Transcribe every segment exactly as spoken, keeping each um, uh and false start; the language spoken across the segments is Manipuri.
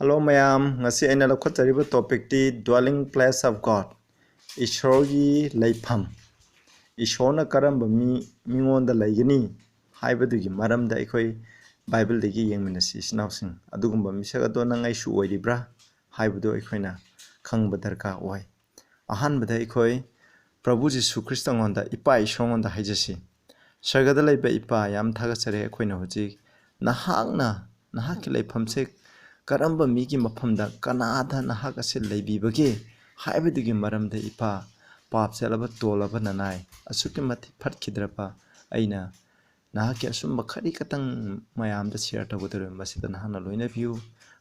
Hello ꯃꯌꯥꯝ, ꯉꯁꯤ ꯑꯩꯅ ꯂꯧꯈꯠꯆꯔꯤꯕ topicꯇꯤ Dwelling Place of God, ꯏꯁꯣꯔꯒꯤ ꯂꯩꯐꯝ꯫ ꯏꯁꯣꯔꯅ ꯀꯔꯝꯕ ꯃꯤ, ꯃꯤꯉꯣꯟꯗ ꯂꯩꯒꯅꯤ ꯍꯥꯏꯕꯗꯨꯒꯤ ꯃꯔꯝꯗ ꯑꯩꯈꯣꯏ ꯕꯥꯏꯕꯜꯗꯒꯤ ꯌꯦꯡꯃꯤꯟꯅꯁꯤ, ꯏꯆꯤꯟ ꯏꯅꯥꯎꯁꯤꯡ꯫ ꯑꯗꯨꯒꯨꯝꯕ ꯃꯤꯁꯛ ꯑꯗꯣ ꯅꯪ ꯑꯩꯁꯨ ꯑꯣꯏꯔꯤꯕ꯭ꯔꯥ ꯍꯥꯏꯕꯗꯨ ꯑꯩꯈꯣꯏꯅ ꯈꯪꯕ ꯗꯔꯀꯥꯔ ꯑꯣꯏ꯫ ꯑꯍꯥꯟꯕꯗ ꯑꯩꯈꯣꯏ ꯄ꯭ꯔꯚꯨ ꯖꯤꯁꯨ ꯈ꯭ꯔꯤꯁꯇꯉꯣꯟꯗ, ꯏꯄꯥ ꯏꯁꯣꯔꯉꯣꯟꯗ ꯍꯥꯏꯖꯁꯤ꯫ ꯁꯔꯒꯗ ꯂꯩꯕ ꯏꯄꯥ, ꯌꯥꯝ ꯊꯥꯒꯠꯆꯔꯤ꯫ ꯑꯩꯈꯣꯏꯅ ꯍꯧꯖꯤꯛ ꯅꯍꯥꯛꯅ, ꯅꯍꯥꯛꯀꯤ ꯂꯩꯐꯝꯁꯦ ꯀꯔꯝꯕ ꯃꯤꯒꯤ ꯃꯐꯝꯗ, ꯀꯅꯥꯗ ꯅꯍꯥꯛ ꯑꯁꯤ ꯂꯩꯕꯤꯕꯒꯦ ꯍꯥꯏꯕꯗꯨꯒꯤ ꯃꯔꯝꯗ, ꯏꯄꯥ, ꯄꯥꯞ ꯆꯦꯜꯂꯕ ꯇꯣꯜꯂꯕ ꯅꯅꯥꯏ, ꯑꯁꯨꯛꯀꯤ ꯃꯇꯤꯛ ꯐꯠꯈꯤꯗ꯭ꯔꯕ ꯑꯩꯅ ꯅꯍꯥꯛꯀꯤ ꯑꯆꯨꯝꯕ ꯈꯔꯤ ꯈꯛꯇꯪ ꯃꯌꯥꯝꯗ share ꯇꯧꯒꯗꯧꯔꯤꯕ, ꯃꯁꯤꯗ ꯅꯍꯥꯛꯅ ꯂꯣꯏꯅꯕꯤꯌꯨ꯫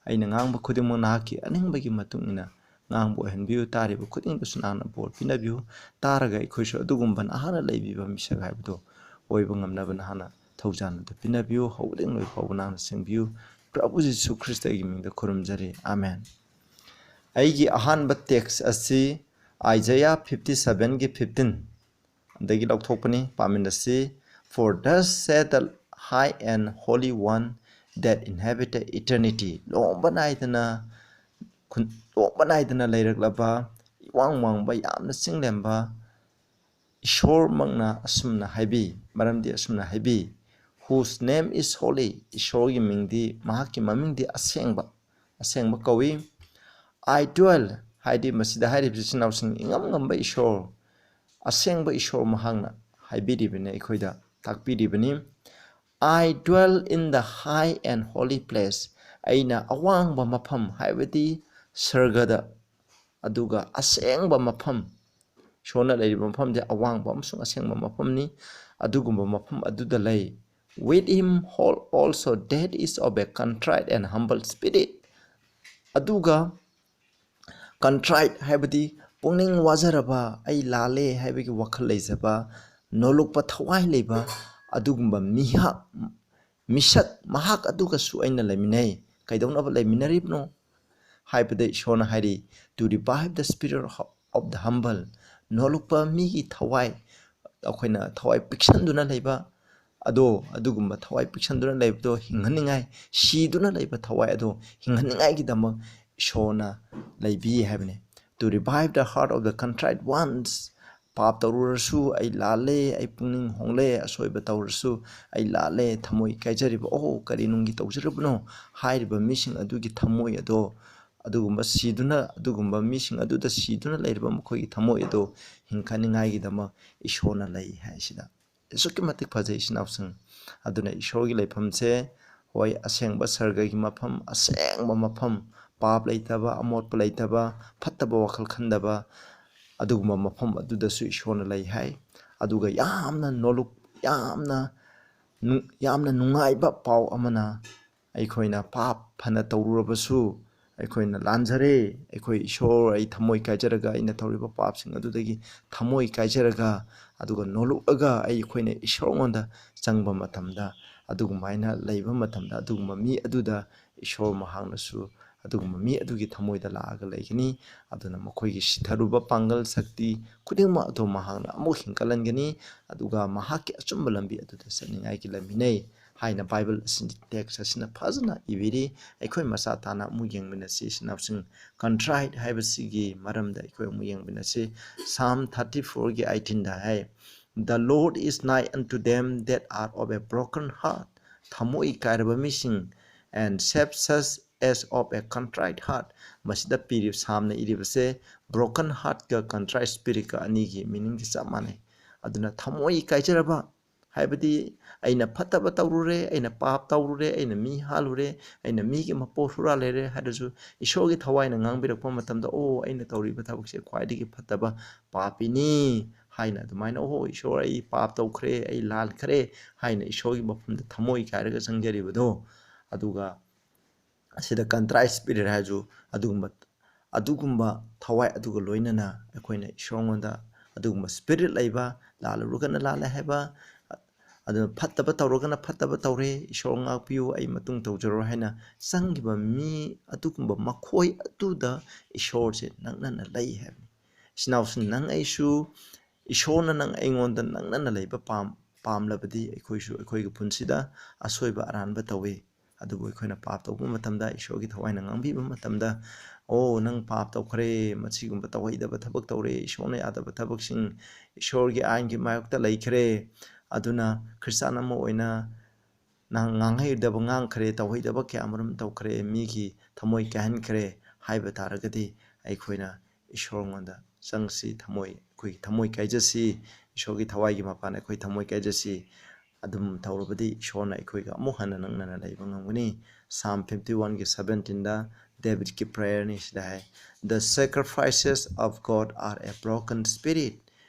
ꯑꯩꯅ ꯉꯥꯡꯕ ꯈꯨꯗꯤꯡꯃꯛ ꯅꯍꯥꯛꯀꯤ ꯑꯅꯤꯡꯕꯒꯤ ꯃꯇꯨꯡ ꯏꯟꯅ ꯉꯥꯡꯕ ꯑꯣꯏꯍꯟꯕꯤꯌꯨ꯫ ꯇꯥꯔꯤꯕ ꯈꯨꯗꯤꯡꯗꯁꯨ ꯅꯍꯥꯛꯅ ꯕꯣꯔ ꯄꯤꯅꯕꯤꯌꯨ꯫ ꯇꯥꯔꯒ ꯑꯩꯈꯣꯏꯁꯨ ꯑꯗꯨꯒꯨꯝꯕ ꯅꯍꯥꯛꯅ ꯂꯩꯕꯤꯕ ꯃꯤꯁꯛ ꯍꯥꯏꯕꯗꯨ ꯑꯣꯏꯕ ꯉꯝꯅꯕ ꯅꯍꯥꯛꯅ ꯊꯧꯖꯥꯜ ꯑꯗꯨ ꯄꯤꯅꯕꯤꯌꯨ꯫ ꯍꯧꯕꯗꯒꯤ ꯂꯣꯏ ꯐꯥꯎꯕ ꯅꯍꯥꯛꯅ ꯁꯦꯡꯕꯤꯌꯨ꯫ ꯄ꯭ꯔꯚꯨ ꯖꯤꯁꯨ ꯈ꯭ꯔꯤꯁꯇꯒꯤ ꯃꯤꯡꯗ ꯈꯨꯔꯨꯝꯖꯔꯤ, ꯑꯥꯃꯦꯟ꯫ ꯑꯩꯒꯤ ꯑꯍꯥꯟꯕ text ꯑꯁꯤ Isaiah fifty sevenꯒꯤ fifteen ꯑꯗꯒꯤ ꯂꯧꯊꯣꯛꯄꯅꯤ꯫ ꯄꯥꯃꯤꯟꯅꯁꯤ꯫ "For thus saith the high and holy one that inhabiteth eternity." ꯂꯣꯡꯕ ꯅꯥꯏꯗꯅ ꯈꯨꯟ-, ꯂꯣꯡꯕ ꯅꯥꯏꯗꯅ ꯂꯩꯔꯛꯂꯕ, ꯏꯋꯥꯡ ꯋꯥꯡꯕ, ꯌꯥꯝꯅ ꯆꯤꯡꯂꯦꯝꯕ ꯏꯁꯣꯔꯃꯛꯅ ꯑꯁꯨꯝꯅ ꯍꯥꯏꯕꯤ, ꯃꯔꯝꯗꯤ ꯑꯁꯨꯝꯅ ꯍꯥꯏꯕꯤ, "Whose name is holy." ꯏꯁꯣꯔꯒꯤ ꯃꯤꯡꯗꯤ, ꯃꯍꯥꯛꯀꯤ ꯃꯃꯤꯡꯗꯤ ꯑꯁꯦꯡꯕ, ꯑꯁꯦꯡꯕ ꯀꯧꯏ꯫ "I dwell," ꯍꯥꯏꯗꯤ ꯃꯁꯤꯗ ꯍꯥꯏꯔꯤꯕ ꯏꯆꯤꯟ ꯏꯅꯥꯎꯁꯤꯡ, ꯏꯉꯝ ꯉꯝꯕ ꯏꯁꯣꯔ, ꯑꯁꯦꯡꯕ ꯏꯁꯣꯔ ꯃꯍꯥꯛꯅ ꯍꯥꯏꯕꯤꯔꯤꯕꯅꯤ, ꯑꯩꯈꯣꯏꯗ ꯇꯥꯛꯄꯤꯔꯤꯕꯅꯤ꯫ "I dwell in the high and holy place." ꯑꯩꯅ ꯑꯋꯥꯡꯕ ꯃꯐꯝ, ꯍꯥꯏꯕꯗꯤ ꯁꯔꯒꯗ, ꯑꯗꯨꯒ ꯑꯁꯦꯡꯕ ꯃꯐꯝ, ꯏꯁꯣꯔꯅ ꯂꯩꯔꯤꯕ ꯃꯐꯝꯗꯤ ꯑꯋꯥꯡꯕ ꯑꯃꯁꯨꯡ ꯑꯁꯦꯡꯕ ꯃꯐꯝꯅꯤ, ꯑꯗꯨꯒꯨꯝꯕ ꯃꯐꯝ ꯑꯗꯨꯗ ꯂꯩ꯫ "With him hold also that is of a contrite and humble spirit." ꯑꯗꯨꯒ contrite ꯍꯥꯏꯕꯗꯤ ꯄꯨꯛꯅꯤꯡ ꯋꯥꯖꯔꯕ, ꯑꯩ ꯂꯥꯜꯂꯦ ꯍꯥꯏꯕꯒꯤ ꯋꯥꯈꯜ ꯂꯩꯖꯕ, ꯅꯣꯂꯨꯛꯄ ꯊꯋꯥꯏ ꯂꯩꯕ, ꯑꯗꯨꯒꯨꯝꯕ ꯃꯤꯍꯥꯛ, ꯃꯤꯁꯛ ꯃꯍꯥꯛ ꯑꯗꯨꯒꯁꯨ ꯑꯩꯅ ꯂꯩꯃꯤꯟꯅꯩ꯫ ꯀꯩꯗꯧꯅꯕ ꯂꯩꯃꯤꯟꯅꯔꯤꯕꯅꯣ ꯍꯥꯏꯕꯗ ꯏꯁꯣꯔꯅ ꯍꯥꯏꯔꯤ, "To revive the spirit of the humble." ꯅꯣꯂꯨꯛꯄ ꯃꯤꯒꯤ ꯊꯋꯥꯏ, ꯑꯩꯈꯣꯏꯅ ꯊꯋꯥꯏ ꯄꯤꯛꯁꯟꯗꯨꯅ ꯂꯩꯕ, ꯑꯗꯣ, ꯑꯗꯨꯒꯨꯝꯕ ꯊꯋꯥꯏ ꯄꯤꯛꯁꯟꯗꯨꯅ ꯂꯩꯕꯗꯣ ꯍꯤꯡꯍꯟꯅꯤꯡꯉꯥꯏ, ꯁꯤꯗꯨꯅ ꯂꯩꯕ ꯊꯋꯥꯏ ꯑꯗꯣ ꯍꯤꯡꯍꯟꯅꯤꯡꯉꯥꯏꯒꯤꯗꯃꯛ ꯏꯁꯣꯔꯅ ꯂꯩꯕꯤ ꯍꯥꯏꯕꯅꯤ꯫ To revive the heart of the contrite ones. ꯄꯥꯞ ꯇꯧꯔꯨꯔꯁꯨ, "ꯑꯩ ꯂꯥꯜꯂꯦ, ꯑꯩ ꯄꯨꯛꯅꯤꯡ ꯍꯣꯡꯂꯦ, ꯑꯁꯣꯏꯕ ꯇꯧꯔꯁꯨ ꯑꯩ ꯂꯥꯜꯂꯦ, ꯊꯃꯣꯏ ꯀꯥꯏꯖꯔꯤꯕ, ꯑꯣ, ꯀꯔꯤ ꯅꯨꯡꯒꯤ ꯇꯧꯖꯔꯨꯕꯅꯣ?" ꯍꯥꯏꯔꯤꯕ ꯃꯤꯁꯤꯡ ꯑꯗꯨꯒꯤ ꯊꯃꯣꯏ ꯑꯗꯣ, ꯑꯗꯨꯒꯨꯝꯕ ꯁꯤꯗꯨꯅ, ꯑꯗꯨꯒꯨꯝꯕ ꯃꯤꯁꯤꯡ ꯑꯗꯨꯗ ꯁꯤꯗꯨꯅ ꯂꯩꯔꯤꯕ ꯃꯈꯣꯏꯒꯤ ꯊꯃꯣꯏ ꯑꯗꯣ ꯍꯤꯡꯒꯠꯅꯤꯡꯉꯥꯏꯒꯤꯗꯃꯛ ꯏꯁꯣꯔꯅ ꯂꯩ ꯍꯥꯏꯁꯤꯗ꯫ ꯑꯁꯨꯛꯀꯤ ꯃꯇꯤꯛ ꯐꯖꯩ, ꯏꯆꯤꯟ ꯏꯅꯥꯎꯁꯤꯡ꯫ ꯑꯗꯨꯅ ꯏꯁꯣꯔꯒꯤ ꯂꯩꯐꯝꯁꯦ, ꯍꯣꯏ, ꯑꯁꯦꯡꯕ ꯁꯔꯒꯒꯤ ꯃꯐꯝ, ꯑꯁꯦꯡꯕ ꯃꯐꯝ, ꯄꯥꯞ ꯂꯩꯇꯕ, ꯑꯃꯣꯠꯄ ꯂꯩꯇꯕ, ꯐꯠꯇꯕ ꯋꯥꯈꯜ ꯈꯟꯗꯕ, ꯑꯗꯨꯒꯨꯝꯕ ꯃꯐꯝ ꯑꯗꯨꯗꯁꯨ ꯏꯁꯣꯔꯅ ꯂꯩ ꯍꯥꯏ꯫ ꯑꯗꯨꯒ ꯌꯥꯝꯅ ꯅꯣꯂꯨꯛ-, ꯌꯥꯝꯅ ꯅꯨ-, ꯌꯥꯝꯅ ꯅꯨꯡꯉꯥꯏꯕ ꯄꯥꯎ ꯑꯃꯅ, ꯑꯩꯈꯣꯏꯅ ꯄꯥꯞ ꯐꯅ ꯇꯧꯔꯨꯔꯕꯁꯨ, ꯑꯩꯈꯣꯏꯅ ꯂꯥꯟꯖꯔꯦ, ꯑꯩꯈꯣꯏ ꯏꯁꯣꯔ, ꯑꯩ ꯊꯃꯣꯏ ꯀꯥꯏꯖꯔꯒ, ꯑꯩꯅ ꯇꯧꯔꯤꯕ ꯄꯥꯞꯁꯤꯡ ꯑꯗꯨꯗꯒꯤ ꯊꯃꯣꯏ ꯀꯥꯏꯖꯔꯒ, ꯑꯗꯨꯒ ꯅꯣꯂꯨꯛꯑꯒ ꯑꯩꯈꯣꯏꯅ ꯏꯁꯣꯔꯉꯣꯟꯗ ꯆꯪꯕ ꯃꯇꯝꯗ, ꯑꯗꯨꯒꯨꯝꯃꯥꯏꯅ ꯂꯩꯕ ꯃꯇꯝꯗ, ꯑꯗꯨꯒꯨꯝꯕ ꯃꯤ ꯑꯗꯨꯗ ꯏꯁꯣꯔ ꯃꯍꯥꯛꯅꯁꯨ ꯑꯗꯨꯒꯨꯝꯕ ꯃꯤ ꯑꯗꯨꯒꯤ ꯊꯃꯣꯏꯗ ꯂꯥꯛꯑꯒ ꯂꯩꯒꯅꯤ꯫ ꯑꯗꯨꯅ ꯃꯈꯣꯏꯒꯤ ꯁꯤꯊꯔꯨꯕ ꯄꯥꯡꯒꯜ ꯁꯛꯇꯤ ꯈꯨꯗꯤꯡꯃꯛ ꯑꯗꯨ ꯃꯍꯥꯛꯅ ꯑꯃꯨꯛ ꯍꯤꯡꯒꯠꯍꯟꯒꯅꯤ, ꯑꯗꯨꯒ ꯃꯍꯥꯛꯀꯤ ꯑꯆꯨꯝꯕ ꯂꯝꯕꯤ ꯑꯗꯨꯗ ꯆꯠꯅꯤꯡꯉꯥꯏꯒꯤ ꯂꯝꯕꯤꯅꯦ ꯍꯥꯏꯅ ꯕꯥꯏꯕꯜ ꯑꯁꯤꯒꯤ text ꯑꯁꯤꯅ ꯐꯖꯅ ꯏꯕꯤꯔꯤ꯫ ꯑꯩꯈꯣꯏ ꯃꯆꯥ ꯇꯥꯅ ꯑꯃꯨꯛ ꯌꯦꯡꯃꯤꯟꯅꯁꯤ, ꯏꯆꯤꯟ ꯏꯅꯥꯎꯁꯤꯡ꯫ Contrite ꯍꯥꯏꯕꯁꯤꯒꯤ ꯃꯔꯝꯗ ꯑꯩꯈꯣꯏ ꯑꯃꯨꯛ ꯌꯦꯡꯃꯤꯟꯅꯁꯤ꯫ Psalm thirty fourꯒꯤ eighteenꯗ high, "The Lord is nigh unto them that are of a broken heart." ꯊꯃꯣꯏ ꯀꯥꯏꯔꯕ ꯃꯤꯁꯤꯡ, "and save such as of a contrite heart." ꯃꯁꯤꯗ ꯄꯤꯔꯤꯕ, ꯁꯥꯝꯅ ꯏꯔꯤꯕꯁꯦ broken heartꯀ contrite spiritꯀ ꯑꯅꯤꯒꯤ meaningꯁꯦ ꯆꯞ ꯃꯥꯟꯅꯩ꯫ ꯑꯗꯨꯅ ꯊꯃꯣꯏ ꯀꯥꯏꯖꯔꯕ, ꯍꯥꯏꯕꯗꯤ ꯑꯩꯅ ꯐꯠꯇꯕ ꯇꯧꯔꯨꯔꯦ, ꯑꯩꯅ ꯄꯥꯞ ꯇꯧꯔꯨꯔꯦ, ꯑꯩꯅ ꯃꯤ ꯍꯥꯠꯂꯨꯔꯦ, ꯑꯩꯅ ꯃꯤꯒꯤ ꯃꯄꯣꯠ ꯍꯨꯔꯥꯜꯂꯦꯔꯦ ꯍꯥꯏꯔꯁꯨ, ꯏꯁꯣꯔꯒꯤ ꯊꯋꯥꯏꯅ ꯉꯥꯡꯕꯤꯔꯛꯄ ꯃꯇꯝꯗ, "ꯑꯣ, ꯑꯩꯅ ꯇꯧꯔꯤꯕ ꯊꯕꯛꯁꯦ ꯈ꯭ꯋꯥꯏꯗꯒꯤ ꯐꯠꯇꯕ ꯄꯥꯞꯅꯤ" ꯍꯥꯏꯅ ꯑꯗꯨꯃꯥꯏꯅ, "ꯑꯣ, ꯏꯁꯣꯔ, ꯑꯩ ꯄꯥꯞ ꯇꯧꯈ꯭ꯔꯦ, ꯑꯩ ꯂꯥꯟꯈ꯭ꯔꯦ" ꯍꯥꯏꯅ ꯏꯁꯣꯔꯒꯤ ꯃꯐꯝꯗ ꯊꯃꯣꯏ ꯀꯥꯏꯔꯒ ꯆꯪꯖꯔꯤꯕꯗꯣ, ꯑꯗꯨꯒ ꯑꯁꯤꯗ contrite spirit ꯍꯥꯏꯔꯁꯨ ꯑꯗꯨꯒꯨꯝꯕ, ꯑꯗꯨꯒꯨꯝꯕ ꯊꯋꯥꯏ ꯑꯗꯨꯒ ꯂꯣꯏꯅꯅ ꯑꯩꯈꯣꯏꯅ ꯏꯁꯣꯔꯉꯣꯟꯗ ꯑꯗꯨꯒꯨꯝꯕ spirit ꯂꯩꯕ, ꯂꯥꯜꯂꯨꯔꯒꯅ ꯂꯥꯜꯂꯦ ꯍꯥꯏꯕ, ꯑꯗꯨꯅ ꯐꯠꯇꯕ ꯇꯧꯔꯒꯅ ꯐꯠꯇꯕ ꯇꯧꯔꯦ, ꯏꯁꯣꯔ ꯉꯥꯛꯄꯤꯌꯨ, ꯑꯩ ꯃꯇꯨꯡ ꯇꯧꯖꯔꯣꯏ ꯍꯥꯏꯅ ꯆꯪꯈꯤꯕ ꯃꯤ ꯑꯗꯨꯒꯨꯝꯕ ꯃꯈꯣꯏ ꯑꯗꯨꯗ ꯏꯁꯣꯔꯁꯦ ꯅꯛꯅꯅ ꯂꯩ ꯍꯥꯏꯕꯅꯤ꯫ ꯏꯆꯤꯟ ꯏꯅꯥꯎꯁꯤꯡ, ꯅꯪ ꯑꯩꯁꯨ ꯏꯁꯣꯔꯅ ꯅꯪ ꯑꯩꯉꯣꯟꯗ ꯅꯛꯅꯅ ꯂꯩꯕ ꯄꯥꯝ-, ꯄꯥꯝꯂꯕꯗꯤ ꯑꯩꯈꯣꯏꯁꯨ ꯑꯩꯈꯣꯏꯒꯤ ꯄꯨꯟꯁꯤꯗ ꯑꯁꯣꯏꯕ ꯑꯔꯥꯟꯕ ꯇꯧꯏ꯫ ꯑꯗꯨꯕꯨ ꯑꯩꯈꯣꯏꯅ ꯄꯥꯞ ꯇꯧꯕ ꯃꯇꯝꯗ, ꯏꯁꯣꯔꯒꯤ ꯊꯋꯥꯏꯅ ꯉꯥꯡꯕꯤꯕ ꯃꯇꯝꯗ, "ꯑꯣ, ꯅꯪ ꯄꯥꯞ ꯇꯧꯈ꯭ꯔꯦ, ꯃꯁꯤꯒꯨꯝꯕ ꯇꯧꯍꯩꯗꯕ ꯊꯕꯛ ꯇꯧꯔꯦ, ꯏꯁꯣꯔꯅ ꯌꯥꯗꯕ ꯊꯕꯛꯁꯤꯡ, ꯏꯁꯣꯔꯒꯤ ꯑꯥꯏꯟꯒꯤ ꯃꯥꯌꯣꯛꯇ ꯂꯩꯈ꯭ꯔꯦ, ꯑꯗꯨꯅ ꯈ꯭ꯔꯤꯁꯇꯥꯟ ꯑꯃ ꯑꯣꯏꯅ ꯅꯪ ꯉꯥꯡꯍꯩꯗꯕ ꯉꯥꯡꯈ꯭ꯔꯦ, ꯇꯧꯍꯩꯗꯕ ꯀꯌꯥ ꯑꯃꯔꯣꯝ ꯇꯧꯈ꯭ꯔꯦ, ꯃꯤꯒꯤ ꯊꯃꯣꯏ ꯀꯥꯏꯍꯟꯈ꯭ꯔꯦ" ꯍꯥꯏꯕ ꯇꯥꯔꯒꯗꯤ, ꯑꯩꯈꯣꯏꯅ ꯏꯁꯣꯔꯉꯣꯟꯗ ꯆꯪꯁꯤ, ꯊꯃꯣꯏ, ꯑꯩꯈꯣꯏꯒꯤ ꯊꯃꯣꯏ ꯀꯥꯏꯖꯁꯤ, ꯏꯁꯣꯔꯒꯤ ꯊꯋꯥꯏꯒꯤ ꯃꯄꯥꯟꯗ ꯑꯩꯈꯣꯏ ꯊꯃꯣꯏ ꯀꯥꯏꯖꯁꯤ꯫ ꯑꯗꯨꯝ ꯇꯧꯔꯕꯗꯤ ꯏꯁꯣꯔꯅ ꯑꯩꯈꯣꯏꯒ ꯑꯃꯨꯛ ꯍꯟꯅ ꯅꯛꯅꯅ ꯂꯩꯕ ꯉꯝꯒꯅꯤ꯫ Psalm fifty one ꯒꯤ seventeen ꯗ ꯗꯦꯕꯤꯠꯀꯤ prayer ꯅꯤ꯫ ꯁꯤꯗ ꯍꯥꯏ, "The sacrifices of God are a broken spirit."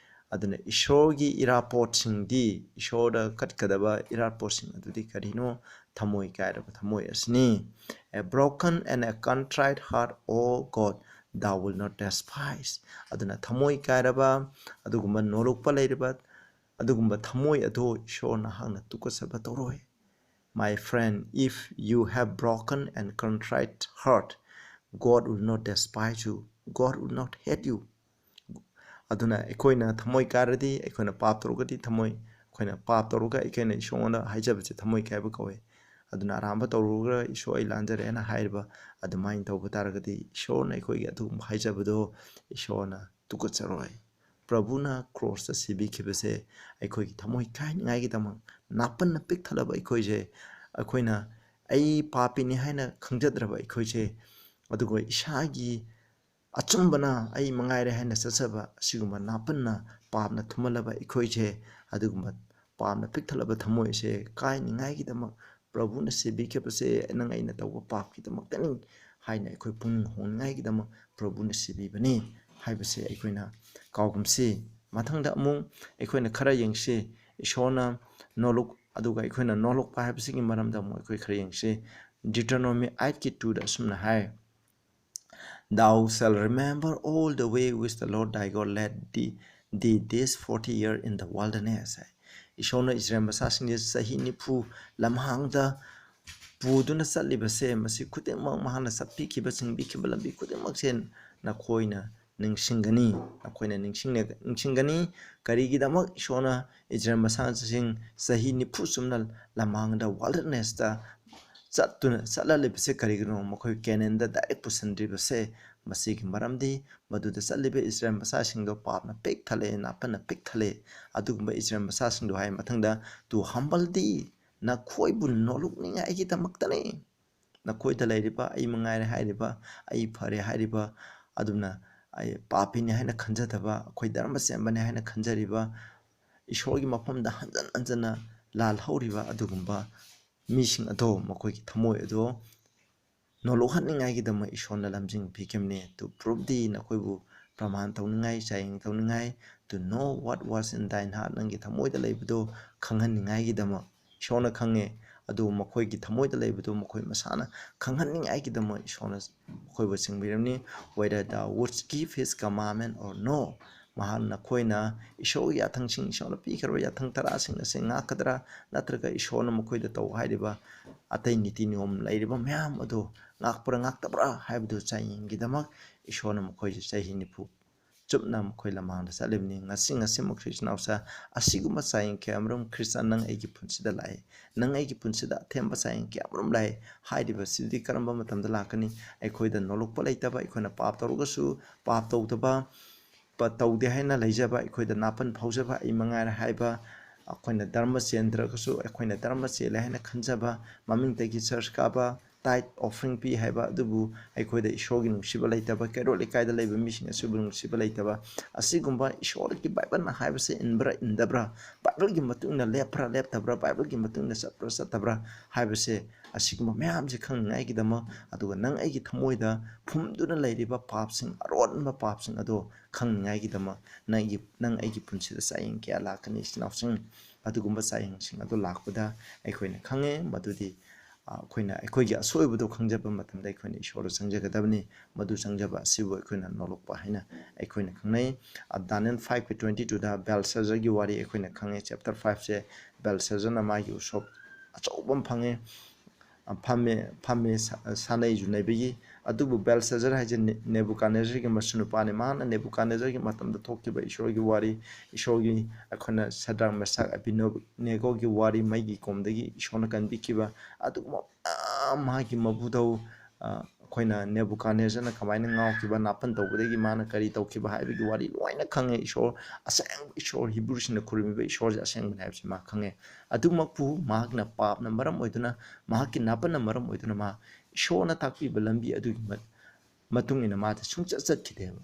ꯑꯗꯨꯅ ꯏꯁꯣꯔꯒꯤ ꯏꯔꯥꯄꯣꯠꯁꯤꯡꯗꯤ, ꯏꯁꯣꯔꯗ ꯀꯠꯀꯗꯕ ꯏꯔꯥꯄꯣꯠꯁꯤꯡ ꯑꯗꯨꯗꯤ ꯀꯔꯤꯅꯣ? ꯊꯃꯣꯏ ꯀꯥꯏꯔꯕ ꯊꯃꯣꯏ ꯑꯁꯤꯅꯤ꯫ "A broken and a contrite heart, O God, thou wilt not despise." ꯑꯗꯨꯅ ꯊꯃꯣꯏ ꯀꯥꯏꯔꯕ, ꯑꯗꯨꯒꯨꯝꯕ ꯅꯣꯂꯨꯛꯄ ꯂꯩꯔꯕ, ꯑꯗꯨꯒꯨꯝꯕ ꯊꯃꯣꯏ ꯑꯗꯨ ꯏꯁꯣꯔ ꯅꯍꯥꯛꯅ ꯇꯨꯀꯠꯆꯕ ꯇꯧꯔꯣꯏ꯫ My friend, if you have broken and contrite heart, God will not despise you. God will not hate you. ꯑꯗꯨꯅ ꯑꯩꯈꯣꯏꯅ ꯊꯃꯣꯏ ꯀꯥꯏꯔꯗꯤ, ꯑꯩꯈꯣꯏꯅ ꯄꯥꯞ ꯇꯧꯔꯒꯗꯤ, ꯊꯃꯣꯏ, ꯑꯩꯈꯣꯏꯅ ꯄꯥꯞ ꯇꯧꯔꯒ ꯑꯩꯈꯣꯏꯅ ꯏꯁꯣꯔꯉꯣꯟꯗ ꯍꯥꯏꯖꯕꯁꯦ ꯊꯃꯣꯏ ꯀꯥꯏꯕ ꯀꯧꯏ꯫ ꯑꯗꯨꯅ ꯑꯔꯥꯟꯕ ꯇꯧꯔꯨꯔꯒ, "ꯏꯁꯣꯔ, ꯑꯩ ꯂꯥꯟꯖꯔꯦꯅ" ꯍꯥꯏꯔꯤꯕ ꯑꯗꯨꯃꯥꯏꯅ ꯇꯧꯕ ꯇꯥꯔꯒꯗꯤ, ꯏꯁꯣꯔꯅ ꯑꯩꯈꯣꯏꯒꯤ ꯑꯗꯨꯒꯨꯝꯕ ꯍꯥꯏꯖꯕꯗꯣ ꯏꯁꯣꯔꯅ ꯇꯨꯀꯠꯆꯔꯣꯏ꯫ ꯄ꯭ꯔꯚꯨꯅ ꯀ꯭ꯔꯣꯁꯇ ꯁꯤꯕꯤꯈꯤꯕꯁꯦ ꯑꯩꯈꯣꯏꯒꯤ ꯊꯃꯣꯏ ꯀꯥꯏꯅꯤꯡꯉꯥꯏꯒꯤꯗꯃꯛ, ꯅꯥꯄꯟꯅ ꯄꯤꯛ ꯊꯜꯂꯕ ꯑꯩꯈꯣꯏꯁꯦ, ꯑꯩꯈꯣꯏꯅ "ꯑꯩ ꯄꯥꯄꯤꯅꯤ" ꯍꯥꯏꯅ ꯈꯪꯖꯗ꯭ꯔꯕ ꯑꯩꯈꯣꯏꯁꯦ, ꯑꯗꯨꯒ ꯏꯁꯥꯒꯤ ꯑꯆꯨꯝꯕꯅ ꯑꯩ ꯃꯉꯥꯏꯔꯦ ꯍꯥꯏꯅ ꯆꯠꯆꯕ ꯑꯁꯤꯒꯨꯝꯕ ꯅꯥꯄꯟꯅ ꯄꯥꯞꯅ ꯊꯨꯝꯍꯜꯂꯕ ꯑꯩꯈꯣꯏꯁꯦ, ꯑꯗꯨꯒꯨꯝꯕ ꯄꯥꯞꯅ ꯄꯤꯛ ꯊꯜꯂꯕ ꯊꯃꯣꯏ ꯑꯁꯦ ꯀꯥꯏꯅꯤꯡꯉꯥꯏꯒꯤꯗꯃꯛ ꯄ꯭ꯔꯚꯨꯅ ꯁꯤꯕꯤꯈꯤꯕꯁꯦ ꯅꯪ ꯑꯩꯅ ꯇꯧꯕ ꯄꯥꯞꯀꯤꯗꯃꯛꯇꯅꯤ ꯍꯥꯏꯅ ꯑꯩꯈꯣꯏ ꯄꯨꯛꯅꯤꯡ ꯍꯣꯡꯅꯤꯡꯉꯥꯏꯒꯤꯗꯃꯛ ꯄ꯭ꯔꯚꯨꯅ ꯁꯤꯕꯤꯕꯅꯤ ꯍꯥꯏꯕꯁꯦ ꯑꯩꯈꯣꯏꯅ ꯀꯥꯎꯒꯨꯝꯁꯤ꯫ ꯃꯊꯪꯗ ꯑꯃꯨꯛ ꯑꯩꯈꯣꯏꯅ ꯈꯔ ꯌꯦꯡꯁꯤ꯫ ꯏꯁꯣꯔꯅ ꯅꯣꯂꯨꯛ, ꯑꯗꯨꯒ ꯑꯩꯈꯣꯏꯅ ꯅꯣꯂꯨꯛꯄ ꯍꯥꯏꯕꯁꯤꯒꯤ ꯃꯔꯝꯗ ꯑꯃꯨꯛ ꯑꯩꯈꯣꯏ ꯈꯔ ꯌꯦꯡꯁꯤ꯫ Deuteronomy eight ꯀꯤ two ꯗ ꯑꯁꯨꯝꯅ ꯍꯥꯏ, "Thou shalt remember all the way which the Lord thy God led thee, thee these forty years in the wilderness" ꯍꯥꯏ꯫ ꯏꯁꯣꯔꯅ ꯏꯁꯔꯥꯌꯦꯜ ꯃꯆꯥꯁꯤꯡꯁꯦ ꯆꯍꯤ ꯅꯤꯐꯨ ꯂꯝꯍꯥꯡꯗ ꯄꯨꯗꯨꯅ ꯆꯠꯂꯤꯕꯁꯦ, ꯃꯁꯤ ꯈꯨꯗꯤꯡꯃꯛ ꯃꯍꯥꯛꯅ ꯆꯠꯄꯤꯈꯤꯕ, ꯆꯤꯡꯕꯤꯈꯤꯕ ꯂꯝꯕꯤ ꯈꯨꯗꯤꯡꯃꯛꯁꯦ ꯅꯈꯣꯏꯅ ꯅꯤꯡꯁꯤꯡꯒꯅꯤ꯫ ꯅꯈꯣꯏꯅ ꯅꯤꯡꯁꯤꯡꯅ-, ꯅꯤꯡꯁꯤꯡꯒꯅꯤ꯫ ꯀꯔꯤꯒꯤꯗꯃꯛ ꯏꯁꯣꯔꯅ ꯏꯁꯔꯥꯌꯦꯜ ꯃꯆꯥꯁꯤꯡ ꯆꯍꯤ ꯅꯤꯐꯨ ꯆꯨꯞꯅ ꯂꯃꯥꯡꯗ, wildernessꯇ ꯆꯠꯇꯨꯅ, ꯆꯠꯍꯜꯂꯤꯕꯁꯦ ꯀꯔꯤꯒꯤꯅꯣ? ꯃꯈꯣꯏ ꯀꯦꯅꯥꯟꯗ direct ꯄꯨꯁꯤꯟꯗ꯭ꯔꯤꯕꯁꯦ꯫ ꯃꯁꯤꯒꯤ ꯃꯔꯝꯗꯤ ꯃꯗꯨꯗ ꯆꯠꯂꯤꯕ ꯏꯁꯔꯥꯌꯦꯜ ꯃꯆꯥꯁꯤꯡꯗꯣ ꯄꯥꯞꯅ ꯄꯤꯛ ꯊꯜꯂꯦ, ꯅꯥꯄꯟꯅ ꯄꯤꯛ ꯊꯜꯂꯦ꯫ ꯑꯗꯨꯒꯨꯝꯕ ꯏꯁꯔꯥꯌꯦꯜ ꯃꯆꯥꯁꯤꯡꯗꯣ ꯍꯥꯏ ꯃꯊꯪꯗ, "To humble thee", ꯅꯈꯣꯏꯕꯨ ꯅꯣꯂꯨꯛꯅꯤꯡꯉꯥꯏꯒꯤꯗꯃꯛꯇꯅꯦ꯫ ꯅꯈꯣꯏꯗ ꯂꯩꯔꯤꯕ, ꯑꯩ ꯃꯉꯥꯏꯔꯦ ꯍꯥꯏꯔꯤꯕ, ꯑꯩ ꯐꯔꯦ ꯍꯥꯏꯔꯤꯕ, ꯑꯗꯨꯝꯅ ꯑꯩ ꯄꯥꯄꯤꯅꯤ ꯍꯥꯏꯅ ꯈꯟꯖꯗꯕ, ꯑꯩꯈꯣꯏ ꯙꯔꯃ ꯆꯦꯟꯕꯅꯤ ꯍꯥꯏꯅ ꯈꯟꯖꯔꯤꯕ, ꯏꯁꯣꯔꯒꯤ ꯃꯐꯝꯗ ꯍꯟꯖꯟ ꯍꯟꯖꯟꯅ ꯂꯥꯜꯍꯧꯔꯤꯕ ꯑꯗꯨꯒꯨꯝꯕ ꯃꯤꯁꯤꯡ ꯑꯗꯣ, ꯃꯈꯣꯏꯒꯤ ꯊꯃꯣꯏ ꯑꯗꯣ ꯅꯣꯂꯣꯛꯍꯟꯅꯤꯡꯉꯥꯏꯒꯤꯗꯃꯛ ꯏꯁꯣꯔꯅ ꯂꯝꯖꯤꯡ ꯄꯤꯈꯤꯕꯅꯤ꯫ To prove thee, ꯅꯈꯣꯏꯕꯨ ꯄ꯭ꯔꯃꯥꯟ ꯇꯧꯅꯤꯡꯉꯥꯏ, ꯆꯥꯡꯌꯦꯡ ꯇꯧꯅꯤꯡꯉꯥꯏ꯫ To know what was in thine heart, ꯅꯪꯒꯤ ꯊꯃꯣꯏꯗ ꯂꯩꯕꯗꯨ ꯈꯪꯍꯟꯅꯤꯡꯉꯥꯏꯒꯤꯗꯃꯛ꯫ ꯏꯁꯣꯔꯅ ꯈꯪꯉꯦ, ꯑꯗꯨꯕꯨ ꯃꯈꯣꯏꯒꯤ ꯊꯃꯣꯏꯗ ꯂꯩꯕꯗꯨ ꯃꯈꯣꯏ ꯃꯁꯥꯅ ꯈꯪꯍꯟꯅꯤꯡꯉꯥꯏꯒꯤꯗꯃꯛ ꯏꯁꯣꯔꯅ ꯃꯈꯣꯏꯕꯨ ꯆꯤꯡꯕꯤꯔꯝꯅꯤ꯫ Whether thou wouldst keep his commandment or no, ꯃꯍꯥꯛ, ꯅꯈꯣꯏꯅ ꯏꯁꯣꯔꯒꯤ ꯌꯥꯊꯪꯁꯤꯡ, ꯏꯁꯣꯔꯅ ꯄꯤꯈ꯭ꯔꯕ ꯌꯥꯊꯪ ꯇꯔꯥꯁꯤꯡ ꯑꯁꯤ ꯉꯥꯛꯀꯗ꯭ꯔꯥ, ꯅꯠꯇ꯭ꯔꯒ ꯏꯁꯣꯔꯅ ꯃꯈꯣꯏꯗ ꯇꯧ ꯍꯥꯏꯔꯤꯕ ꯑꯇꯩ ꯅꯤꯇꯤ ꯅꯤꯌꯣꯝ ꯂꯩꯔꯤꯕ ꯃꯌꯥꯝ ꯑꯗꯨ ꯉꯥꯛꯄ꯭ꯔꯥ ꯉꯥꯛꯇꯕ꯭ꯔꯥ ꯍꯥꯏꯕꯗꯨ ꯆꯥꯡꯌꯦꯡꯒꯤꯗꯃꯛ ꯏꯁꯣꯔꯅ ꯃꯈꯣꯏꯁꯦ ꯆꯍꯤ ꯅꯤꯐꯨ ꯆꯨꯞꯅ ꯃꯈꯣꯏ ꯂꯃꯥꯡꯗ ꯆꯠꯂꯤꯕꯅꯤ꯫ ꯉꯁꯤ, ꯉꯁꯤꯃꯛꯁꯨ ꯏꯆꯤꯟ ꯏꯅꯥꯎꯁꯥ, ꯑꯁꯤꯒꯨꯝꯕ ꯆꯥꯡꯌꯦꯡ ꯀꯌꯥ ꯑꯃꯔꯣꯝ ꯈ꯭ꯔꯤꯁꯇ ꯅꯪ ꯑꯩꯒꯤ ꯄꯨꯟꯁꯤꯗ ꯂꯥꯛꯏ꯫ ꯅꯪ ꯑꯩꯒꯤ ꯄꯨꯟꯁꯤꯗ ꯑꯊꯦꯝꯕ ꯆꯥꯡꯌꯦꯡ ꯀꯌꯥ ꯑꯃꯔꯣꯝ ꯂꯥꯛꯏ꯫ ꯍꯥꯏꯔꯤꯕꯁꯤꯗꯤ ꯀꯔꯝꯕ ꯃꯇꯝꯗ ꯂꯥꯛꯀꯅꯤ? ꯑꯩꯈꯣꯏꯗ ꯅꯣꯂꯨꯛꯄ ꯂꯩꯇꯕ, ꯑꯩꯈꯣꯏꯅ ꯄꯥꯞ ꯇꯧꯔꯒꯁꯨ ꯄꯥꯞ ꯇꯧꯗꯕ, ꯄ-, ꯇꯧꯗꯦ ꯍꯥꯏꯅ ꯂꯩꯖꯕ, ꯑꯩꯈꯣꯏꯗ ꯅꯥꯄꯟ ꯐꯥꯎꯖꯕ, ꯑꯩ ꯃꯉꯥꯏꯔꯦ ꯍꯥꯏꯕ, ꯑꯩꯈꯣꯏꯅ ꯙꯔꯃ ꯆꯦꯟꯗ꯭ꯔꯒꯁꯨ ꯑꯩꯈꯣꯏꯅ ꯙꯔꯃ ꯆꯦꯜꯂꯦ ꯍꯥꯏꯅ ꯈꯟꯖꯕ, ꯃꯃꯤꯡꯇꯒꯤ ꯆꯔꯆ ꯀꯥꯕ, tithe offering ꯄꯤ ꯍꯥꯏꯕ, ꯑꯗꯨꯕꯨ ꯑꯩꯈꯣꯏꯗ ꯏꯁꯣꯔꯒꯤ ꯅꯨꯡꯁꯤꯕ ꯂꯩꯇꯕ, ꯀꯩꯔꯣꯜ ꯂꯩꯀꯥꯏꯗ ꯂꯩꯕ ꯃꯤꯁꯤꯡ ꯑꯁꯤꯕꯨ ꯅꯨꯡꯁꯤꯕ ꯂꯩꯇꯕ, ꯑꯁꯤꯒꯨꯝꯕ ꯏꯁꯣꯔꯒꯤ ꯕꯥꯏꯕꯜꯅ ꯍꯥꯏꯕꯁꯦ ꯏꯟꯕ꯭ꯔꯥ ꯏꯟꯗꯕ꯭ꯔꯥ, ꯕꯥꯏꯕꯜꯒꯤ ꯃꯇꯨꯡ ꯏꯟꯅ ꯂꯦꯞꯄ꯭ꯔꯥ ꯂꯦꯞꯇꯕ꯭ꯔꯥ, ꯕꯥꯏꯕꯜꯒꯤ ꯃꯇꯨꯡ ꯏꯟꯅ ꯆꯠꯄ꯭ꯔꯥ ꯆꯠꯇꯕ꯭ꯔꯥ ꯍꯥꯏꯕꯁꯦ, ꯑꯁꯤꯒꯨꯝꯕ ꯃꯌꯥꯝꯁꯦ ꯈꯪꯅꯤꯡꯉꯥꯏꯒꯤꯗꯃꯛ, ꯑꯗꯨꯒ ꯅꯪ ꯑꯩꯒꯤ ꯊꯃꯣꯏꯗ ꯐꯨꯝꯗꯨꯅ ꯂꯩꯔꯤꯕ ꯄꯥꯞꯁꯤꯡ, ꯑꯔꯣꯟꯕ ꯄꯥꯞꯁꯤꯡ ꯑꯗꯣ ꯈꯪꯅꯤꯡꯉꯥꯏꯒꯤꯗꯃꯛ ꯅꯪꯒꯤ, ꯅꯪ ꯑꯩꯒꯤ ꯄꯨꯟꯁꯤꯗ ꯆꯥꯡꯌꯦꯡ ꯀꯌꯥ ꯂꯥꯛꯀꯅꯤ, ꯏꯆꯤꯟ ꯏꯅꯥꯎꯁꯤꯡ? ꯑꯗꯨꯒꯨꯝꯕ ꯆꯥꯡꯌꯦꯡꯁꯤꯡ ꯑꯗꯨ ꯂꯥꯛꯄꯗ ꯑꯩꯈꯣꯏꯅ ꯈꯪꯉꯦ, ꯃꯗꯨꯗꯤ, ꯑ, ꯑꯩꯈꯣꯏꯅ ꯑꯩꯈꯣꯏꯒꯤ ꯑꯁꯣꯏꯕꯗꯣ ꯈꯪꯖꯕ ꯃꯇꯝꯗ ꯑꯩꯈꯣꯏꯅ ꯏꯁꯣꯔꯗ ꯆꯪꯖꯒꯗꯕꯅꯤ꯫ ꯃꯗꯨ ꯆꯪꯖꯕ ꯑꯁꯤꯕꯨ ꯑꯩꯈꯣꯏꯅ ꯅꯣꯂꯨꯛꯄ ꯍꯥꯏꯅ ꯑꯩꯈꯣꯏꯅ ꯈꯪꯅꯩ꯫ ꯑ, Daniel fiveꯀꯤ twenty twoꯗ ꯕꯦꯜꯁꯥꯖꯔꯒꯤ ꯋꯥꯔꯤ ꯑꯩꯈꯣꯏꯅ ꯈꯪꯉꯦ, chapter fiveꯁꯦ꯫ ꯕꯦꯜꯁꯥꯖꯔꯅ ꯃꯥꯒꯤ ꯎꯁꯣꯞ ꯑꯆꯧꯕ ꯑꯃ ꯐꯪꯉꯦ꯫ ꯑ, ꯐꯝꯃꯦ, ꯐꯝꯃꯦ, ꯁꯥ-, ꯁꯥꯟꯅꯩ ꯖꯨꯅꯩꯕꯒꯤ, ꯑꯗꯨꯕꯨ ꯕꯦꯜꯁꯦꯖꯔ ꯍꯥꯏꯁꯦ ꯅꯦ-, ꯅꯦꯕꯨꯀꯥꯗꯅꯦꯖꯔꯒꯤ ꯃꯁꯨ ꯅꯨꯄꯥꯅꯤ꯫ ꯃꯍꯥꯛꯅ ꯅꯦꯕꯨꯀꯥꯗꯅꯦꯖꯔꯒꯤ ꯃꯇꯝꯗ ꯊꯣꯛꯈꯤꯕ ꯏꯁꯣꯔꯒꯤ ꯋꯥꯔꯤ, ꯏꯁꯣꯔꯒꯤ ꯑꯩꯈꯣꯏꯅ ꯁꯗ꯭ꯔꯛ, ꯃꯦꯁꯥꯛ, ꯑꯕꯦꯗꯅꯦꯒꯣꯒꯤ ꯋꯥꯔꯤ, ꯃꯩꯒꯤ ꯀꯣꯝꯗꯒꯤ ꯏꯁꯣꯔꯅ ꯀꯟꯕꯤꯈꯤꯕ, ꯑꯗꯨꯒꯨꯝꯕ ꯃꯌꯥꯝ ꯃꯍꯥꯛꯀꯤ ꯃꯄꯨꯗꯧ, ꯑ, ꯑꯩꯈꯣꯏꯅ ꯅꯦꯕꯨꯀꯥꯗꯅꯦꯖꯔꯅ ꯀꯃꯥꯏꯅ ꯉꯥꯎꯈꯤꯕ, ꯅꯥꯄꯟ ꯇꯧꯕꯗꯒꯤ ꯃꯥꯅ ꯀꯔꯤ ꯇꯧꯈꯤꯕ ꯍꯥꯏꯕꯒꯤ ꯋꯥꯔꯤ ꯂꯣꯏꯅ ꯈꯪꯉꯦ꯫ ꯏꯁꯣꯔ, ꯑꯁꯦꯡꯕ ꯏꯁꯣꯔ, ꯍꯤꯕ꯭ꯔꯨꯁꯤꯡꯅ ꯈꯨꯔꯨꯝꯃꯤꯕ ꯏꯁꯣꯔꯁꯦ ꯑꯁꯦꯡꯕꯅꯤ ꯍꯥꯏꯕꯁꯤ ꯃꯥ ꯈꯪꯉꯦ꯫ ꯑꯗꯨꯃꯛꯄꯨ ꯃꯍꯥꯛꯅ ꯄꯥꯞꯅ ꯃꯔꯝ ꯑꯣꯏꯗꯨꯅ, ꯃꯍꯥꯛꯀꯤ ꯅꯥꯄꯟꯅ ꯃꯔꯝ ꯑꯣꯏꯗꯨꯅ ꯃꯥ ꯏꯁꯣꯔꯅ ꯇꯥꯛꯄꯤꯕ ꯂꯝꯕꯤ ꯑꯗꯨꯒꯤ ꯃ-, ꯃꯇꯨꯡ ꯏꯟꯅ ꯃꯥꯗꯤ ꯁꯨꯡꯆꯠ ꯆꯠꯈꯤꯗꯦꯕ꯫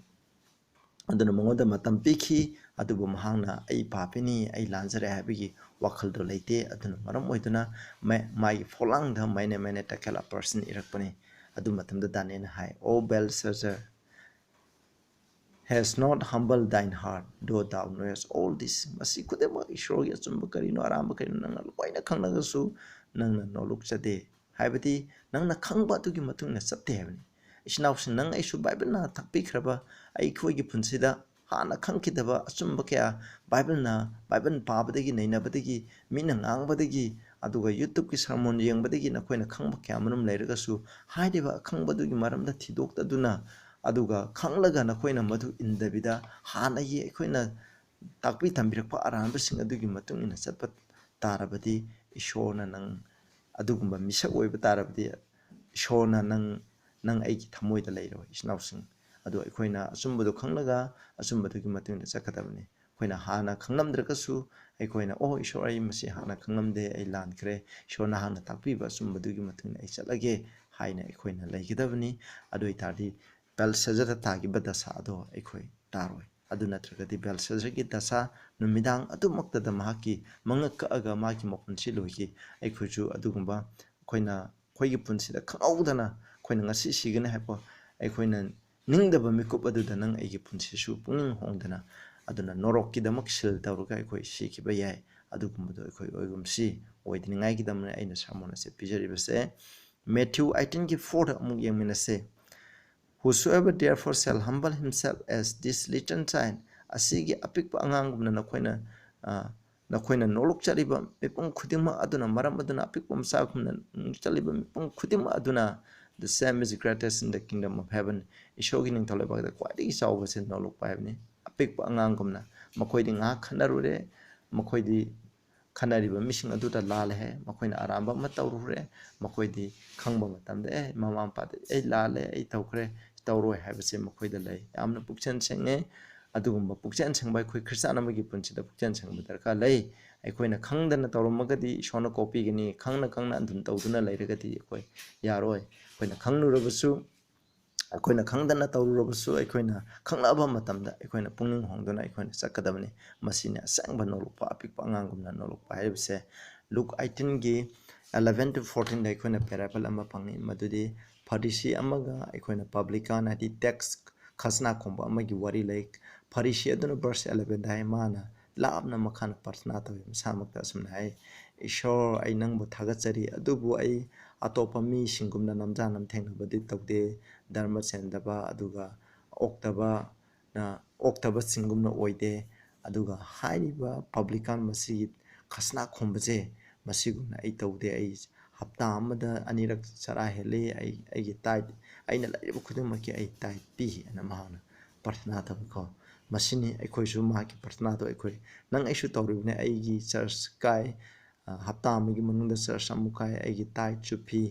ꯑꯗꯨꯅ ꯃꯉꯣꯟꯗ ꯃꯇꯝ ꯄꯤꯈꯤ, ꯑꯗꯨꯕꯨ ꯃꯍꯥꯛꯅ "ꯑꯩ ꯄꯥꯄꯤꯅꯤ, ꯑꯩ ꯂꯥꯟꯖꯔꯦ" ꯍꯥꯏꯕꯒꯤ ꯋꯥꯈꯜꯗꯣ ꯂꯩꯇꯦ꯫ ꯑꯗꯨꯅ ꯃꯔꯝ ꯑꯣꯏꯗꯨꯅ ꯃ-, ꯃꯥꯒꯤ ꯐꯣꯂꯥꯡꯗ "Mene, mene, tekel, upharsin" ꯏꯔꯛꯄꯅꯤ꯫ ꯑꯗꯨ ꯃꯇꯝꯗ ꯗꯥꯅꯤꯌꯦꯜꯅ ꯍꯥꯏ, "O Belshazzar, has not humbled thine heart, though thou knowest all this." ꯃꯁꯤ ꯈꯨꯗꯤꯡꯃꯛ, ꯏꯁꯣꯔꯒꯤ ꯑꯆꯨꯝꯕ ꯀꯔꯤꯅꯣ, ꯑꯔꯥꯟꯕ ꯀꯔꯤꯅꯣ, ꯅꯪꯅ ꯂꯣꯏꯅ ꯈꯪꯂꯒꯁꯨ ꯅꯪꯅ ꯅꯣꯂꯨꯛꯆꯗꯦ꯫ ꯍꯥꯏꯕꯗꯤ ꯅꯪꯅ ꯈꯪꯕ ꯑꯗꯨꯒꯤ ꯃꯇꯨꯡ ꯏꯟꯅ ꯆꯠꯇꯦ ꯍꯥꯏꯕꯅꯤ꯫ ꯏꯆꯤꯟ ꯏꯅꯥꯎꯁꯤꯡ, ꯅꯪ ꯑꯩꯁꯨ ꯕꯥꯏꯕꯜꯅ ꯇꯥꯛꯄꯤꯈ꯭ꯔꯕ ꯑꯩꯈꯣꯏꯒꯤ ꯄꯨꯟꯁꯤꯗ ꯍꯥꯟꯅ ꯈꯪꯈꯤꯗꯕ ꯑꯆꯨꯝꯕ ꯀꯌꯥ, ꯕꯥꯏꯕꯜꯅ, ꯕꯥꯏꯕꯜ ꯄꯥꯕꯗꯒꯤ, ꯅꯩꯅꯕꯗꯒꯤ, ꯃꯤꯅ ꯉꯥꯡꯕꯗꯒꯤ, ꯑꯗꯨꯒ YouTubeꯀꯤ sermon ꯌꯦꯡꯕꯗꯒꯤ ꯅꯈꯣꯏꯅ ꯈꯪꯕ ꯀꯌꯥ ꯃꯔꯨꯝ ꯂꯩꯔꯒꯁꯨ, ꯍꯥꯏꯔꯤꯕ ꯑꯈꯪꯕꯗꯨꯒꯤ ꯃꯔꯝꯗ ꯊꯤꯗꯣꯛꯇꯗꯨꯅ, ꯑꯗꯨꯒ ꯈꯪꯂꯒ ꯅꯈꯣꯏꯅ ꯃꯗꯨ ꯏꯟꯗꯕꯤꯗ, ꯍꯥꯟꯅꯒꯤ ꯑꯩꯈꯣꯏꯅ ꯇꯥꯛꯄꯤ ꯇꯝꯕꯤꯔꯛꯄ ꯑꯔꯥꯟꯕꯁꯤꯡ ꯑꯗꯨꯒꯤ ꯃꯇꯨꯡ ꯏꯟꯅ ꯆꯠꯄ ꯇꯥꯔꯕꯗꯤ, ꯏꯁꯣꯔꯅ ꯅꯪ ꯑꯗꯨꯒꯨꯝꯕ ꯃꯤꯁꯛ ꯑꯣꯏꯕ ꯇꯥꯔꯕꯗꯤ, ꯏꯁꯣꯔꯅ ꯅꯪ, ꯅꯪ ꯑꯩꯒꯤ ꯊꯃꯣꯏꯗ ꯂꯩꯔꯣꯏ, ꯏꯆꯤꯟ ꯏꯅꯥꯎꯁꯤꯡ꯫ ꯑꯗꯣ ꯑꯩꯈꯣꯏꯅ ꯑꯆꯨꯝꯕꯗꯣ ꯈꯪꯂꯒ ꯑꯆꯨꯝꯕꯗꯨꯒꯤ ꯃꯇꯨꯡ ꯏꯟꯅ ꯆꯠꯀꯗꯕꯅꯤ꯫ ꯑꯩꯈꯣꯏꯅ ꯍꯥꯟꯅ ꯈꯪꯂꯝꯗ꯭ꯔꯒꯁꯨ, ꯑꯩꯈꯣꯏꯅ, "ꯑꯣ, ꯏꯁꯣꯔ, ꯑꯩ ꯃꯁꯤ ꯍꯥꯟꯅ ꯈꯪꯂꯝꯗꯦ, ꯑꯩ ꯂꯥꯟꯈ꯭ꯔꯦ, ꯏꯁꯣꯔ ꯅꯍꯥꯛꯅ ꯇꯥꯛꯄꯤꯕ ꯑꯆꯨꯝꯕꯗꯨꯒꯤ ꯃꯇꯨꯡ ꯏꯟꯅ ꯑꯩ ꯆꯠꯂꯒꯦ" ꯍꯥꯏꯅ ꯑꯩꯈꯣꯏꯅ ꯂꯩꯒꯗꯕꯅꯤ꯫ ꯑꯗꯨ ꯑꯣꯏ ꯇꯥꯔꯗꯤ ꯕꯦꯜꯁꯦꯖꯔꯗ ꯇꯥꯈꯤꯕ ꯗꯁꯥ ꯑꯗꯣ ꯑꯩꯈꯣꯏ ꯇꯥꯔꯣꯏ꯫ ꯑꯗꯨ ꯅꯠꯇ꯭ꯔꯒꯗꯤ ꯕꯦꯜꯁꯦꯖꯔꯒꯤ ꯗꯁꯥ, ꯅꯨꯃꯤꯗꯥꯡ ꯑꯗꯨꯃꯛꯇꯗ ꯃꯍꯥꯛꯀꯤ ꯃꯉꯛ ꯀꯛꯑꯒ ꯃꯍꯥꯛꯀꯤ ꯃꯄꯨꯟꯁꯤ ꯂꯣꯏꯈꯤ꯫ ꯑꯩꯈꯣꯏꯁꯨ ꯑꯗꯨꯒꯨꯝꯕ, ꯑꯩꯈꯣꯏꯅ, ꯑꯩꯈꯣꯏꯒꯤ ꯄꯨꯟꯁꯤꯗ ꯈꯪꯍꯧꯗꯅ ꯑꯩꯈꯣꯏꯅ ꯉꯁꯤ ꯁꯤꯒꯅꯤ ꯍꯥꯏꯕ ꯑꯩꯈꯣꯏꯅ ꯅꯤꯡꯗꯕ ꯃꯤꯀꯨꯞ ꯑꯗꯨꯗ ꯅꯪ ꯑꯩꯒꯤ ꯄꯨꯟꯁꯤꯁꯨ ꯄꯨꯛꯅꯤꯡ ꯍꯣꯡꯗꯅ, ꯑꯗꯨꯅ ꯅꯣꯔꯣꯛꯀꯤꯗꯃꯛ ꯁꯤꯜ ꯇꯧꯔꯒ ꯑꯩꯈꯣꯏ ꯁꯤꯈꯤꯕ ꯌꯥꯏ꯫ ꯑꯗꯨꯒꯨꯝꯕꯗꯣ ꯑꯩꯈꯣꯏ ꯑꯣꯏꯒꯨꯝꯁꯤ꯫ ꯑꯣꯏꯗꯅꯤꯡꯉꯥꯏꯒꯤꯗꯃꯛ ꯑꯩꯅ sermon ꯑꯁꯦ ꯄꯤꯖꯔꯤꯕꯁꯦ꯫ Matthew eighteenꯒꯤ fourꯗ ꯑꯃꯨꯛ ꯌꯦꯡꯃꯤꯟꯅꯁꯦ꯫ "Whosoever therefore shall humble himself as this little child," ꯑꯁꯤꯒꯤ ꯑꯄꯤꯛꯄ ꯑꯉꯥꯡꯒꯨꯝꯅ ꯅꯈꯣꯏꯅ, ꯑ, ꯅꯈꯣꯏꯅ ꯅꯣꯂꯨꯛꯆꯔꯤꯕ ꯃꯤꯄꯨꯝ ꯈꯨꯗꯤꯡꯃꯛ ꯑꯗꯨꯅ, ꯃꯔꯝ ꯑꯗꯨꯅ ꯑꯄꯤꯛꯄ ꯃꯆꯥꯒꯨꯝꯅ ꯅꯣꯂꯨꯛꯆꯔꯤꯕ ꯃꯤꯄꯨꯝ ꯈꯨꯗꯤꯡꯃꯛ ꯑꯗꯨꯅ "The same is greatest in the kingdom of heaven." ꯏꯁꯣꯔꯒꯤ ꯅꯤꯡꯊꯧ ꯂꯩꯕꯥꯛꯇ ꯈ꯭ꯋꯥꯏꯗꯒꯤ ꯆꯥꯎꯕꯁꯦ ꯅꯣꯂꯨꯛꯄ ꯍꯥꯏꯕꯅꯤ꯫ ꯑꯄꯤꯛꯄ ꯑꯉꯥꯡꯒꯨꯝꯅ ꯃꯈꯣꯏꯗꯤ ꯉꯥꯏꯍꯥꯛ ꯈꯟꯅꯔꯨꯔꯦ, ꯃꯈꯣꯏꯗꯤ ꯈꯟꯅꯔꯤꯕ ꯃꯤꯁꯤꯡ ꯑꯗꯨꯗ ꯂꯥꯜꯂꯦ ꯍꯥꯏ꯫ ꯃꯈꯣꯏꯅ ꯑꯔꯥꯟꯕ ꯑꯃ ꯇꯧꯔꯨꯔꯦ꯫ ꯃꯈꯣꯏꯗꯤ ꯈꯪꯕ ꯃꯇꯝꯗ, "ꯑꯦ, ꯃꯃꯥ ꯃꯄꯥꯗ ꯑꯩ ꯂꯥꯜꯂꯦ, ꯑꯩ ꯇꯧꯈ꯭ꯔꯦ, ꯇꯧꯔꯣꯏ" ꯍꯥꯏꯕꯁꯦ ꯃꯈꯣꯏꯗ ꯂꯩ꯫ ꯌꯥꯝꯅ ꯄꯨꯛꯆꯦꯜ ꯁꯦꯡꯉꯦ꯫ ꯑꯗꯨꯒꯨꯝꯕ ꯄꯨꯛꯆꯦꯜ ꯁꯦꯡꯕ ꯑꯩꯈꯣꯏ ꯈ꯭ꯔꯤꯁꯇꯥꯟ ꯑꯃꯒꯤ ꯄꯨꯟꯁꯤꯗ ꯄꯨꯛꯆꯦꯜ ꯁꯦꯡꯕ ꯗꯔꯀꯥꯔ ꯂꯩ꯫ ꯑꯩꯈꯣꯏꯅ ꯈꯪꯗꯅ ꯇꯧꯔꯝꯃꯒꯗꯤ ꯏꯁꯣꯔꯅ ꯀꯣꯛꯄꯤꯒꯅꯤ꯫ ꯈꯪꯅ ꯈꯪꯅ ꯑꯗꯨꯝ ꯇꯧꯗꯨꯅ ꯂꯩꯔꯒꯗꯤ ꯑꯩꯈꯣꯏ ꯌꯥꯔꯣꯏ꯫ ꯑꯩꯈꯣꯏꯅ ꯈꯪꯂꯨꯔꯕꯁꯨ, ꯑꯩꯈꯣꯏꯅ ꯈꯪꯗꯅ ꯇꯧꯔꯨꯔꯕꯁꯨ, ꯑꯩꯈꯣꯏꯅ ꯈꯪꯂꯛꯑꯕ ꯃꯇꯝꯗ ꯑꯩꯈꯣꯏꯅ ꯄꯨꯛꯅꯤꯡ ꯍꯣꯡꯗꯨꯅ ꯑꯩꯈꯣꯏꯅ ꯆꯠꯀꯗꯕꯅꯤ꯫ ꯃꯁꯤꯅꯤ ꯑꯁꯦꯡꯕ ꯅꯣꯂꯨꯛꯄ, ꯑꯄꯤꯛꯄ ꯑꯉꯥꯡꯒꯨꯝꯅ ꯅꯣꯂꯨꯛꯄ ꯍꯥꯏꯕꯁꯦ꯫ ꯂꯨꯛ ꯑꯩꯠꯇꯤꯟꯒꯤ ꯑꯦꯂꯚꯦꯟ to ꯐꯣꯔꯇꯤꯟꯗ ꯑꯩꯈꯣꯏꯅ ꯄꯦꯔꯥꯕꯜ ꯑꯃ ꯐꯪꯏ꯫ ꯃꯗꯨꯗꯤ ꯐꯔꯤꯁꯤ ꯑꯃꯒ ꯑꯩꯈꯣꯏꯅ ꯄꯕ꯭ꯂꯤꯀꯥꯟ, ꯍꯥꯏꯗꯤ ꯇꯦꯛꯁ ꯈꯖꯅꯥ ꯈꯣꯝꯕ ꯑꯃꯒꯤ ꯋꯥꯔꯤ ꯂꯩ꯫ ꯐꯔꯤꯁꯤ ꯑꯗꯨꯅ ꯚꯔꯁ ꯑꯦꯂꯚꯦꯟꯗ ꯍꯥꯏ, ꯃꯥꯅ ꯂꯥꯞꯅ ꯃꯈꯥꯅ ꯄ꯭ꯔꯊꯅꯥ ꯇꯧꯏ꯫ ꯃꯁꯥꯃꯛꯇ ꯑꯁꯨꯝꯅ ꯍꯥꯏ, "ꯏꯁꯣꯔ, ꯑꯩ ꯅꯪꯕꯨ ꯊꯥꯒꯠꯆꯔꯤ, ꯑꯗꯨꯕꯨ ꯑꯩ ꯑꯇꯣꯞꯄ ꯃꯤꯁꯤꯡꯒꯨꯝꯅ ꯅꯝꯖꯥ ꯅꯝꯊꯦꯡꯅꯕꯗꯤ ꯇꯧꯗꯦ, ꯙꯔꯃ ꯆꯦꯟꯗꯕ, ꯑꯗꯨꯒ ꯑꯣꯛꯇꯕ, ꯅ ꯑꯣꯛꯇꯕꯁꯤꯡꯒꯨꯝꯅ ꯑꯣꯏꯗꯦ꯫ ꯑꯗꯨꯒ ꯍꯥꯏꯔꯤꯕ ꯄꯕ꯭ꯂꯤꯀꯥꯟ ꯃꯁꯤꯒꯤ ꯈꯖꯅꯥ ꯈꯣꯝꯕꯁꯦ, ꯃꯁꯤꯒꯨꯝꯅ ꯑꯩ ꯇꯧꯗꯦ꯫ ꯑꯩ ꯍꯞꯇꯥ ꯑꯃꯗ ꯑꯅꯤꯔꯛ ꯆꯔꯥ ꯍꯦꯜꯂꯤ꯫ ꯑꯩ, ꯑꯩꯒꯤ ꯇꯥꯏꯠ, ꯑꯩꯅ ꯂꯩꯔꯤꯕ ꯈꯨꯗꯤꯡꯃꯛꯀꯤ ꯑꯩ ꯇꯥꯏꯠ ꯄꯤ" ꯍꯥꯏꯅ ꯃꯍꯥꯛꯅ ꯄ꯭ꯔꯊꯅꯥ ꯇꯧꯏꯀꯣ꯫ ꯃꯁꯤꯅꯤ ꯑꯩꯈꯣꯏꯁꯨ ꯃꯍꯥꯛꯀꯤ ꯄ꯭ꯔꯊꯅꯥꯗꯣ ꯑꯩꯈꯣꯏ, ꯅꯪ ꯑꯩꯁꯨ ꯇꯧꯔꯤꯕꯅꯦ꯫ ꯑꯩꯒꯤ ꯆꯔꯆ ꯀꯥꯏ, ꯑ, ꯍꯞꯇꯥ ꯑꯃꯒꯤ ꯃꯅꯨꯡꯗ ꯆꯔꯆ ꯑꯃꯨꯛ ꯀꯥꯏ, ꯑꯩꯒꯤ ꯇꯥꯏꯠꯁꯨ ꯄꯤ,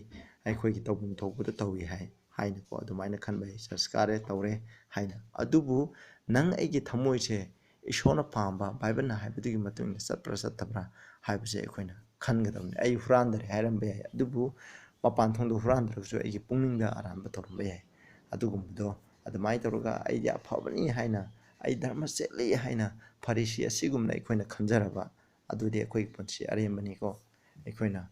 ꯑꯩꯈꯣꯏꯒꯤ ꯇꯧꯐꯝ ꯊꯣꯛꯄꯗ ꯇꯧꯏ ꯍꯥꯏ, ꯍꯥꯏꯅꯀꯣ꯫ ꯑꯗꯨꯃꯥꯏꯅ ꯈꯟꯕ ꯌꯥꯏ, ꯆꯔꯆ ꯀꯥꯔꯦ, ꯇꯧꯔꯦ ꯍꯥꯏꯅ꯫ ꯑꯗꯨꯕꯨ ꯅꯪ ꯑꯩꯒꯤ ꯊꯃꯣꯏꯁꯦ ꯏꯁꯣꯔꯅ ꯄꯥꯝꯕ, ꯕꯥꯏꯕꯜꯅ ꯍꯥꯏꯕꯗꯨꯒꯤ ꯃꯇꯨꯡ ꯏꯟꯅ ꯆꯠꯄ꯭ꯔꯥ ꯆꯠꯇꯕ꯭ꯔꯥ ꯍꯥꯏꯕꯁꯦ ꯑꯩꯈꯣꯏꯅ ꯈꯟꯒꯗꯕꯅꯤ꯫ ꯑꯩ ꯍꯨꯔꯥꯟꯗꯔꯦ ꯍꯥꯏꯔꯝꯕ ꯌꯥꯏ, ꯑꯗꯨꯕꯨ ꯃꯄꯥꯟ ꯊꯣꯡꯗ ꯍꯨꯔꯥꯟꯗ꯭ꯔꯒꯁꯨ ꯑꯩꯒꯤ ꯄꯨꯛꯅꯤꯡꯗ ꯑꯔꯥꯟꯕ ꯇꯧꯔꯝꯕ ꯌꯥꯏ꯫ ꯑꯗꯨꯒꯨꯝꯕꯗꯣ ꯑꯗꯨꯃꯥꯏꯅ ꯇꯧꯔꯒ ꯑꯩꯗꯤ ꯑꯐꯕꯅꯤ ꯍꯥꯏꯅ, ꯑꯩ ꯙꯔꯃ ꯆꯦꯜꯂꯤ ꯍꯥꯏꯅ ꯐꯔꯤꯁꯤ ꯑꯁꯤꯒꯨꯝꯅ ꯑꯩꯈꯣꯏꯅ ꯈꯟꯖꯔꯕ, ꯑꯗꯨꯗꯤ ꯑꯩꯈꯣꯏꯒꯤ ꯄꯨꯟꯁꯤ ꯑꯔꯦꯝꯕꯅꯤꯀꯣ꯫ ꯑꯩꯈꯣꯏꯅ,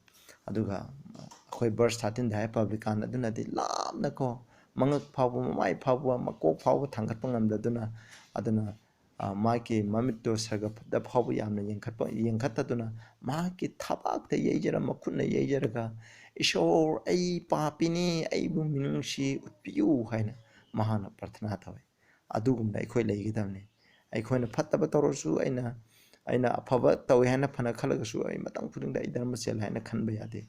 ꯑꯗꯨꯒ ꯑꯩꯈꯣꯏ ꯚꯔꯁ ꯊꯥꯔꯇꯤꯟꯗ ꯍꯥꯏ, ꯄꯕ꯭ꯂꯤꯀꯥꯟ ꯑꯗꯨꯅꯗꯤ ꯂꯥꯞꯅꯀꯣ, ꯃꯉꯛ ꯐꯥꯎꯕ, ꯃꯃꯥꯏ ꯐꯥꯎꯕ, ꯃꯀꯣꯛ ꯐꯥꯎꯕ ꯊꯥꯡꯒꯠꯄ ꯉꯝꯗꯗꯨꯅ, ꯑꯗꯨꯅ, ꯑ, ꯃꯥꯒꯤ ꯃꯃꯤꯠꯇꯣ ꯁꯔꯒꯗ ꯐꯥꯎꯕ ꯌꯥꯝꯅ ꯌꯦꯡꯈꯠꯄ, ꯌꯦꯡꯈꯠꯇꯗꯨꯅ, ꯃꯍꯥꯛꯀꯤ ꯊꯕꯥꯛꯇ ꯌꯩꯖꯔ, ꯃꯈꯨꯠꯅ ꯌꯩꯖꯔꯒ, "ꯏꯁꯣꯔ, ꯑꯩ ꯄꯥꯄꯤꯅꯤ, ꯑꯩꯕꯨ ꯃꯤꯅꯨꯡꯁꯤ ꯎꯠꯄꯤꯌꯨ" ꯍꯥꯏꯅ ꯃꯍꯥꯛꯅ ꯄ꯭ꯔꯊꯅꯥ ꯇꯧꯏ꯫ ꯑꯗꯨꯒꯨꯝꯅ ꯑꯩꯈꯣꯏ ꯂꯩꯒꯗꯕꯅꯤ꯫ ꯑꯩꯈꯣꯏꯅ ꯐꯠꯇꯕ ꯇꯧꯔꯁꯨ, ꯑꯩꯅ, ꯑꯩꯅ ꯑꯐꯕ ꯇꯧꯏ ꯍꯥꯏꯅ ꯐꯅ ꯈꯜꯂꯒꯁꯨ, ꯑꯩ ꯃꯇꯝ ꯈꯨꯗꯤꯡꯗ ꯑꯩ ꯙꯔꯃ ꯆꯦꯜꯂꯦ ꯍꯥꯏꯅ ꯈꯟꯕ ꯌꯥꯗꯦ꯫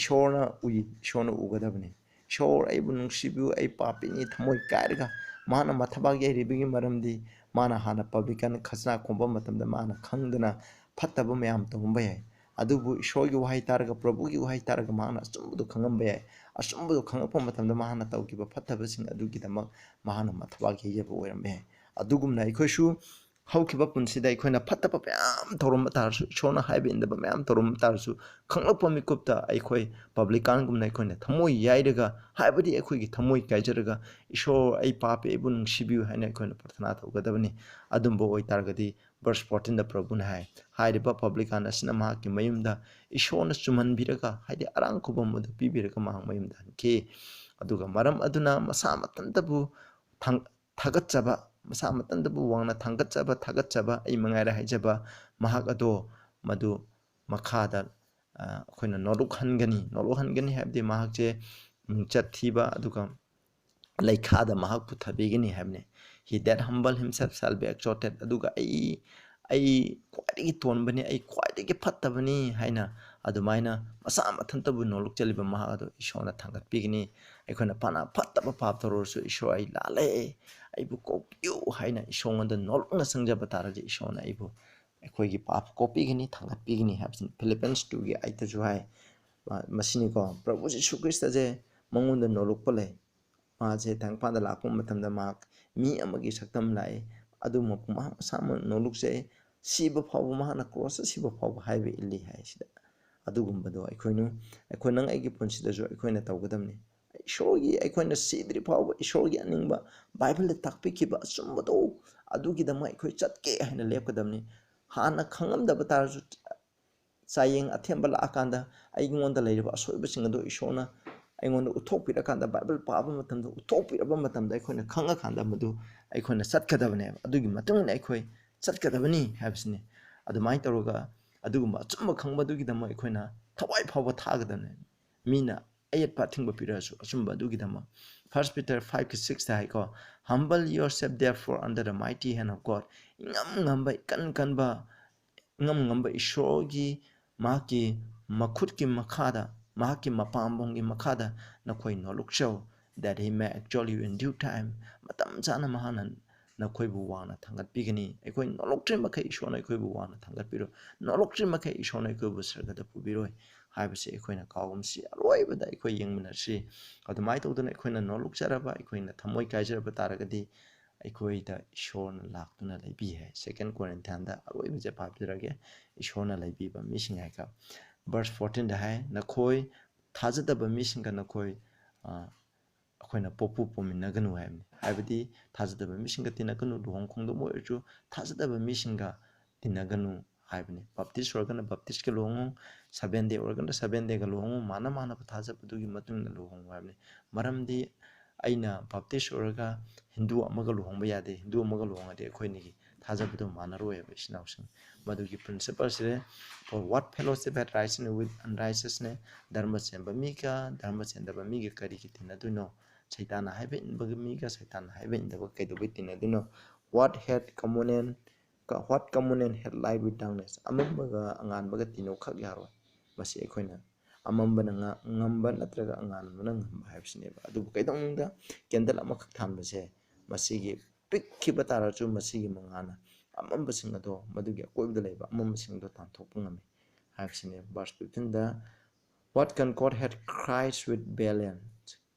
ꯏꯁꯣꯔꯅ ꯎꯏ, ꯏꯁꯣꯔꯅ ꯎꯒꯗꯕꯅꯤ꯫ "ꯏꯁꯣꯔ, ꯑꯩꯕꯨ ꯅꯨꯡꯁꯤꯕꯤꯌꯨ, ꯑꯩ ꯄꯥꯄꯤꯅꯤ", ꯊꯃꯣꯏ ꯀꯥꯏꯔꯒ ꯃꯥꯅ ꯃꯊꯕꯥꯛ ꯌꯩꯔꯤꯕꯒꯤ ꯃꯔꯝꯗꯤ ꯃꯥꯅ ꯍꯥꯟꯅ ꯄꯕ꯭ꯂꯤꯀꯥꯟ ꯈꯖꯅꯥ ꯈꯣꯝꯕ ꯃꯇꯝꯗ ꯃꯥꯅ ꯈꯪꯗꯅ ꯐꯠꯇꯕ ꯃꯌꯥꯝ ꯇꯧꯔꯝꯕ ꯌꯥꯏ꯫ ꯑꯗꯨꯕꯨ ꯏꯁꯣꯔꯒꯤ ꯋꯥꯍꯩ ꯇꯥꯔꯒ, ꯄ꯭ꯔꯚꯨꯒꯤ ꯋꯥꯍꯩ ꯇꯥꯔꯒ ꯃꯍꯥꯛꯅ ꯑꯆꯨꯝꯕꯗꯨ ꯈꯪꯉꯝꯕ ꯌꯥꯏ꯫ ꯑꯆꯨꯝꯕꯗꯨ ꯈꯪꯉꯛꯄ ꯃꯇꯝꯗ ꯃꯍꯥꯛꯅ ꯇꯧꯈꯤꯕ ꯐꯠꯇꯕꯁꯤꯡ ꯑꯗꯨꯒꯤꯗꯃꯛ ꯃꯍꯥꯛꯅ ꯃꯊꯕꯥꯛ ꯌꯩꯖꯕ ꯑꯣꯏꯔꯝꯕ ꯌꯥꯏ꯫ ꯑꯗꯨꯒꯨꯝꯅ ꯑꯩꯈꯣꯏꯁꯨ ꯍꯧꯈꯤꯕ ꯄꯨꯟꯁꯤꯗ ꯑꯩꯈꯣꯏꯅ ꯐꯠꯇꯕ ꯃꯌꯥꯝ ꯇꯧꯔꯝꯕ ꯇꯥꯔꯁꯨ, ꯏꯁꯣꯔꯅ ꯍꯥꯏꯕ ꯏꯟꯗꯕ ꯃꯌꯥꯝ ꯇꯧꯔꯝꯕ ꯇꯥꯔꯁꯨ, ꯈꯪꯂꯛꯄ ꯃꯤꯀꯨꯞꯇ ꯑꯩꯈꯣꯏ ꯄꯕ꯭ꯂꯤꯀꯥꯟꯒꯨꯝꯅ ꯑꯩꯈꯣꯏꯅ ꯊꯃꯣꯏ ꯌꯥꯏꯔꯒ, ꯍꯥꯏꯕꯗꯤ ꯑꯩꯈꯣꯏꯒꯤ ꯊꯃꯣꯏ ꯀꯥꯏꯖꯔꯒ, "ꯏꯁꯣꯔ, ꯑꯩ ꯄꯥꯄꯤ, ꯑꯩꯕꯨ ꯅꯨꯡꯁꯤꯕꯤꯌꯨ" ꯍꯥꯏꯅ ꯑꯩꯈꯣꯏꯅ ꯄ꯭ꯔꯊꯅꯥ ꯇꯧꯒꯗꯕꯅꯤ꯫ ꯑꯗꯨꯝꯕ ꯑꯣꯏꯇꯥꯔꯒꯗꯤ verse fourteen ꯗ ꯄ꯭ꯔꯚꯨꯅ ꯍꯥꯏ, ꯍꯥꯏꯔꯤꯕ ꯄꯕ꯭ꯂꯤꯀꯥꯟ ꯑꯁꯤꯅ ꯃꯍꯥꯛꯀꯤ ꯃꯌꯨꯝꯗ ꯏꯁꯣꯔꯅ ꯆꯨꯝꯍꯟꯕꯤꯔꯒ, ꯍꯥꯏꯗꯤ ꯑꯔꯥꯡ ꯈꯨꯕꯝ ꯑꯗꯨ ꯄꯤꯕꯤꯔꯒ ꯃꯍꯥꯛ ꯃꯌꯨꯝꯗ ꯍꯟꯈꯤ꯫ ꯑꯗꯨꯒ ꯃꯔꯝ ꯑꯗꯨꯅ ꯃꯁꯥ ꯃꯊꯟꯇꯕꯨ ꯊꯥꯡ-, ꯊꯥꯒꯠꯆꯕ, ꯃꯁꯥ ꯃꯊꯟꯇꯕꯨ ꯋꯥꯡꯅ ꯊꯥꯡꯒꯠꯆꯕ, ꯊꯥꯒꯠꯆꯕ, ꯑꯩ ꯃꯉꯥꯏꯔꯦ ꯍꯥꯏꯖꯕ ꯃꯍꯥꯛ ꯑꯗꯣ ꯃꯗꯨ ꯃꯈꯥꯗ, ꯑ, ꯑꯩꯈꯣꯏꯅ ꯅꯣꯂꯨꯛꯍꯟꯒꯅꯤ꯫ ꯅꯣꯂꯨꯛꯍꯟꯒꯅꯤ ꯍꯥꯏꯕꯗꯤ ꯃꯍꯥꯛꯁꯦ ꯃꯤꯡꯆꯠ ꯊꯤꯕ, ꯑꯗꯨꯒ ꯂꯩꯈꯥꯗ ꯃꯍꯥꯛꯄꯨ ꯊꯥꯕꯤꯒꯅꯤ ꯍꯥꯏꯕꯅꯤ꯫ "He that humble himself shall be exalted"꯫ ꯑꯗꯨꯒ ꯑꯩ, "ꯑꯩ ꯈ꯭ꯋꯥꯏꯗꯒꯤ ꯇꯣꯟꯕꯅꯤ, ꯑꯩ ꯈ꯭ꯋꯥꯏꯗꯒꯤ ꯐꯠꯇꯕꯅꯤ" ꯍꯥꯏꯅ ꯑꯗꯨꯃꯥꯏꯅ ꯃꯁꯥ ꯃꯊꯟꯇꯕꯨ ꯅꯣꯂꯨꯛꯆꯔꯤꯕ ꯃꯍꯥꯛ ꯑꯗꯨ ꯏꯁꯣꯔꯅ ꯊꯥꯡꯒꯠꯄꯤꯒꯅꯤ꯫ ꯑꯩꯈꯣꯏꯅ ꯐꯅ ꯐꯠꯇꯕ ꯄꯥꯞ ꯇꯧꯔꯁꯨ, "ꯏꯁꯣꯔ, ꯑꯩ ꯂꯥꯜꯂꯦ, ꯑꯩꯕꯨ ꯀꯣꯛꯄꯤꯌꯨ" ꯍꯥꯏꯅ ꯏꯁꯣꯔꯉꯣꯟꯗ ꯅꯣꯂꯨꯛꯅ ꯆꯪꯖꯕ ꯇꯥꯔꯗꯤ, ꯏꯁꯣꯔꯅ ꯑꯩꯕꯨ, ꯑꯩꯈꯣꯏꯒꯤ ꯄꯥꯞ ꯀꯣꯛꯄꯤꯒꯅꯤ, ꯊꯥꯡꯒꯠꯄꯤꯒꯅꯤ ꯍꯥꯏꯕꯁꯤꯅꯤ꯫ Philippians two ꯒꯤ eight ꯇꯁꯨ ꯍꯥꯏ꯫ ꯃ-, ꯃꯁꯤꯅꯤꯀꯣ, ꯄ꯭ꯔꯚꯨ ꯖꯤꯁꯨ ꯈ꯭ꯔꯤꯁꯇꯁꯦ ꯃꯉꯣꯟꯗ ꯅꯣꯂꯨꯛꯄ ꯂꯩ꯫ ꯃꯥꯁꯦ ꯇꯥꯏꯕꯪꯄꯥꯟꯗ ꯂꯥꯛꯄ ꯃꯇꯝꯗ ꯃꯍꯥꯛ ꯃꯤ ꯑꯃꯒꯤ ꯁꯛꯇꯝ ꯂꯥꯛꯏ, ꯑꯗꯨꯃꯛꯄꯨ ꯃꯍꯥꯛ ꯃꯁꯥꯃꯛ ꯅꯣꯂꯨꯛꯆꯩ, ꯁꯤꯕ ꯐꯥꯎꯕ, ꯃꯍꯥꯛꯅ ꯀ꯭ꯔꯣꯁꯇ ꯁꯤꯕ ꯐꯥꯎꯕ ꯍꯥꯏꯕ ꯏꯜꯂꯤ ꯍꯥꯏ ꯁꯤꯗ꯫ ꯑꯗꯨꯒꯨꯝꯕꯗꯣ ꯑꯩꯈꯣꯏꯅ, ꯑꯩꯈꯣꯏ ꯅꯪ ꯑꯩꯒꯤ ꯄꯨꯟꯁꯤꯗꯁꯨ ꯑꯩꯈꯣꯏꯅ ꯇꯧꯒꯗꯕꯅꯤ꯫ ꯏꯁꯣꯔꯒꯤ, ꯑꯩꯈꯣꯏꯅ ꯁꯤꯗ꯭ꯔꯤ ꯐꯥꯎꯕ ꯏꯁꯣꯔꯒꯤ ꯑꯅꯤꯡꯕ, ꯕꯥꯏꯕꯜꯗ ꯇꯥꯛꯄꯤꯈꯤꯕ ꯑꯆꯨꯝꯕꯗꯣ, ꯑꯗꯨꯒꯤꯗꯃꯛ ꯑꯩꯈꯣꯏ ꯆꯠꯀꯦ ꯍꯥꯏꯅ ꯂꯦꯞꯀꯗꯕꯅꯤ꯫ ꯍꯥꯟꯅ ꯈꯪꯉꯝꯗꯕ ꯇꯥꯔꯁꯨ, ꯆꯥꯌꯦꯡ ꯑꯊꯦꯝꯕ ꯂꯥꯛꯑꯀꯥꯟꯗ ꯑꯩꯉꯣꯟꯗ ꯂꯩꯔꯤꯕ ꯑꯁꯣꯏꯕꯁꯤꯡ ꯑꯗꯨ ꯏꯁꯣꯔꯅ ꯑꯩꯉꯣꯟꯗ ꯎꯠꯊꯣꯛꯄꯤꯔꯀꯥꯟꯗ, ꯕꯥꯏꯕꯜ ꯄꯥꯕ ꯃꯇꯝꯗ ꯎꯠꯊꯣꯛꯄꯤꯔꯕ ꯃꯇꯝꯗ ꯑꯩꯈꯣꯏꯅ ꯈꯪꯉꯀꯥꯟꯗ ꯃꯗꯨ ꯑꯩꯈꯣꯏꯅ ꯆꯠꯀꯗꯕꯅꯦꯕ꯫ ꯑꯗꯨꯒꯤ ꯃꯇꯨꯡ ꯏꯟꯅ ꯑꯩꯈꯣꯏ ꯆꯠꯀꯗꯕꯅꯤ ꯍꯥꯏꯕꯁꯤꯅꯤ꯫ ꯑꯗꯨꯃꯥꯏꯅ ꯇꯧꯔꯒ ꯑꯗꯨꯒꯨꯝꯕ ꯑꯆꯨꯝꯕ ꯈꯪꯕꯗꯨꯒꯤꯗꯃꯛ ꯑꯩꯈꯣꯏꯅ ꯊꯋꯥꯏ ꯐꯥꯎꯕ ꯊꯥꯒꯗꯕꯅꯦ꯫ ꯃꯤꯅ ꯑꯌꯦꯠꯄ ꯑꯊꯤꯡꯕ ꯄꯤꯔꯛꯑꯁꯨ ꯑꯆꯨꯝꯕ ꯑꯗꯨꯒꯤꯗꯃꯛ꯫ First Peter five ꯀꯤ six ꯇ ꯍꯥꯏꯀꯣ, "Humble yourself therefore under the mighty hand of God"꯫ ꯏꯉꯝ ꯉꯝꯕ, ꯏꯀꯟ ꯀꯟꯕ, ꯏꯉꯝ ꯉꯝꯕ ꯏꯁꯣꯔꯒꯤ, ꯃꯍꯥꯛꯀꯤ ꯃꯈꯨꯠꯀꯤ ꯃꯈꯥꯗ ꯃꯍꯥꯛꯀꯤ ꯃꯄꯥꯝꯕꯣꯝꯒꯤ ꯃꯈꯥꯗ ꯅꯈꯣꯏ ꯅꯣꯜꯂꯨꯛꯆꯧ, that he may exalt you in due time. ꯃꯇꯝ ꯆꯥꯅ ꯃꯍꯥꯛꯅ ꯅꯈꯣꯏꯕꯨ ꯋꯥꯡꯅ ꯊꯥꯡꯒꯠꯄꯤꯒꯅꯤ꯫ ꯑꯩꯈꯣꯏ ꯅꯣꯜꯂꯨꯛꯇ꯭ꯔꯤ ꯃꯈꯩ ꯏꯁꯣꯔꯅ ꯑꯩꯈꯣꯏꯕꯨ ꯋꯥꯡꯅ ꯊꯥꯡꯒꯠꯄꯤꯔꯣꯏ꯫ ꯅꯣꯜꯂꯨꯛꯇ꯭ꯔꯤ ꯃꯈꯩ ꯏꯁꯣꯔꯅ ꯑꯩꯈꯣꯏꯕꯨ ꯁꯔꯒꯗ ꯄꯨꯕꯤꯔꯣꯏ ꯍꯥꯏꯕꯁꯤ ꯑꯩꯈꯣꯏꯅ ꯀꯥꯎꯒꯨꯝꯁꯤ꯫ ꯑꯔꯣꯏꯕꯗ ꯑꯩꯈꯣꯏ ꯌꯦꯡꯃꯤꯟꯅꯁꯤ꯫ ꯑꯗꯨꯃꯥꯏꯅ ꯇꯧꯗꯅ ꯑꯩꯈꯣꯏꯅ ꯅꯣꯜꯂꯨꯛꯆꯔꯕ, ꯑꯩꯈꯣꯏꯅ ꯊꯃꯣꯏ ꯀꯥꯏꯖꯔꯕ ꯇꯥꯔꯒꯗꯤ, ꯑꯩꯈꯣꯏꯗ ꯏꯁꯣꯔꯅ ꯂꯥꯛꯇꯨꯅ ꯂꯩꯕꯤ ꯍꯥꯏ꯫ Second Corinthians ꯑꯔꯣꯏꯕꯁꯦ ꯄꯥꯕꯤꯔꯒꯦ, ꯏꯁꯣꯔꯅ ꯂꯩꯕꯤꯕ ꯃꯤꯁꯤꯡ ꯍꯥꯏꯒ꯫ Verse fourteen ꯗ ꯍꯥꯏ, "ꯅꯈꯣꯏ ꯊꯥꯖꯗꯕ ꯃꯤꯁꯤꯡꯒ ꯅꯈꯣꯏ, ꯑ, ꯑꯩꯈꯣꯏꯅ ꯄꯣꯛꯄꯨ ꯄꯣꯝꯃꯤꯟꯅꯒꯅꯨ" ꯍꯥꯏꯕꯅꯤ꯫ ꯍꯥꯏꯕꯗꯤ ꯊꯥꯖꯗꯕ ꯃꯤꯁꯤꯡꯒ ꯇꯤꯟꯅꯒꯅꯨ, ꯂꯨꯍꯣꯡ ꯈꯣꯡꯗꯣꯡꯕ ꯑꯣꯏꯔꯁꯨ ꯊꯥꯖꯗꯕ ꯃꯤꯁꯤꯡꯒ ꯇꯤꯟꯅꯒꯅꯨ ꯍꯥꯏꯕꯅꯤ꯫ Baptist ꯑꯣꯏꯔꯒꯅ Baptistꯀ ꯂꯨꯍꯣꯡꯉꯨ, Seventh Day ꯑꯣꯏꯔꯒꯅ Seventh Dayꯒ ꯂꯨꯍꯣꯡꯉꯨ, ꯃꯥꯅ ꯃꯥꯅꯕ ꯊꯥꯖꯕꯗꯨꯒꯤ ꯃꯇꯨꯡ ꯏꯟꯅ ꯂꯨꯍꯣꯡꯉꯨ ꯍꯥꯏꯕꯅꯤ꯫ ꯃꯔꯝꯗꯤ ꯑꯩꯅ Baptist ꯑꯣꯏꯔꯒ ꯍꯤꯟꯗꯨ ꯑꯃꯒ ꯂꯨꯍꯣꯡꯕ ꯌꯥꯗꯦ, ꯍꯤꯟꯗꯨ ꯑꯃꯒ ꯂꯨꯍꯣꯡꯉꯗꯤ ꯑꯩꯈꯣꯏ ꯑꯅꯤꯒꯤ ꯊꯥꯖꯕꯗꯣ ꯃꯥꯟꯅꯔꯣꯏ ꯍꯥꯏꯕ, ꯏꯆꯤꯟ ꯏꯅꯥꯎꯁꯤꯡ꯫ ꯃꯗꯨꯒꯤ principle ꯁꯤꯅꯦ, "For what fellowship hath righteousness with unrighteousness?" ꯙꯔꯃ ꯆꯦꯟꯕ ꯃꯤꯒ ꯙꯔꯃ ꯆꯦꯟꯗꯕ ꯃꯤꯒ ꯀꯔꯤꯒꯤ ꯇꯤꯟꯅꯗꯣꯏꯅꯣ? ꯁꯩꯇꯥꯟꯅ ꯍꯥꯏꯕ ꯏꯟꯕꯒ ꯃꯤꯒ ꯁꯩꯇꯥꯟꯅ ꯍꯥꯏꯕ ꯏꯟꯗꯕꯒ ꯀꯩꯗꯧꯕꯩ ꯇꯤꯟꯅꯗꯣꯏꯅꯣ? "What hath communion, what communion hath light with darkness?" ꯑꯃꯝꯕꯒ ꯑꯉꯥꯟꯕꯒ ꯇꯤꯟꯅꯧ ꯈꯛ ꯌꯥꯔꯣꯏ꯫ ꯃꯁꯤ ꯑꯩꯈꯣꯏꯅ ꯑꯃꯝꯕꯅ ꯉ-, ꯉꯝꯕ ꯅꯠꯇ꯭ꯔꯒ ꯑꯉꯥꯟꯕꯅ ꯉꯝꯕ ꯍꯥꯏꯕꯁꯤꯅꯦꯕ꯫ ꯑꯗꯨꯕꯨ ꯀꯩꯗꯧꯅꯨꯡꯗ candle ꯑꯃꯈꯛ ꯊꯥꯟꯕꯁꯦ, ꯃꯁꯤꯒꯤ ꯄꯤꯛꯈꯤꯕ ꯇꯥꯔꯁꯨ ꯃꯁꯤꯒꯤ ꯃꯉꯥꯜꯅ ꯑꯃꯝꯕꯁꯤꯡ ꯑꯗꯣ, ꯃꯗꯨꯒꯤ ꯑꯀꯣꯏꯕꯗ ꯂꯩꯕ ꯑꯃꯝꯕꯁꯤꯡꯗꯣ ꯇꯥꯟꯊꯣꯛꯄ ꯉꯝꯃꯤ ꯍꯥꯏꯕꯁꯤꯅꯦ꯫ Verse fifteen the, "What concord hath Christ with Belial?"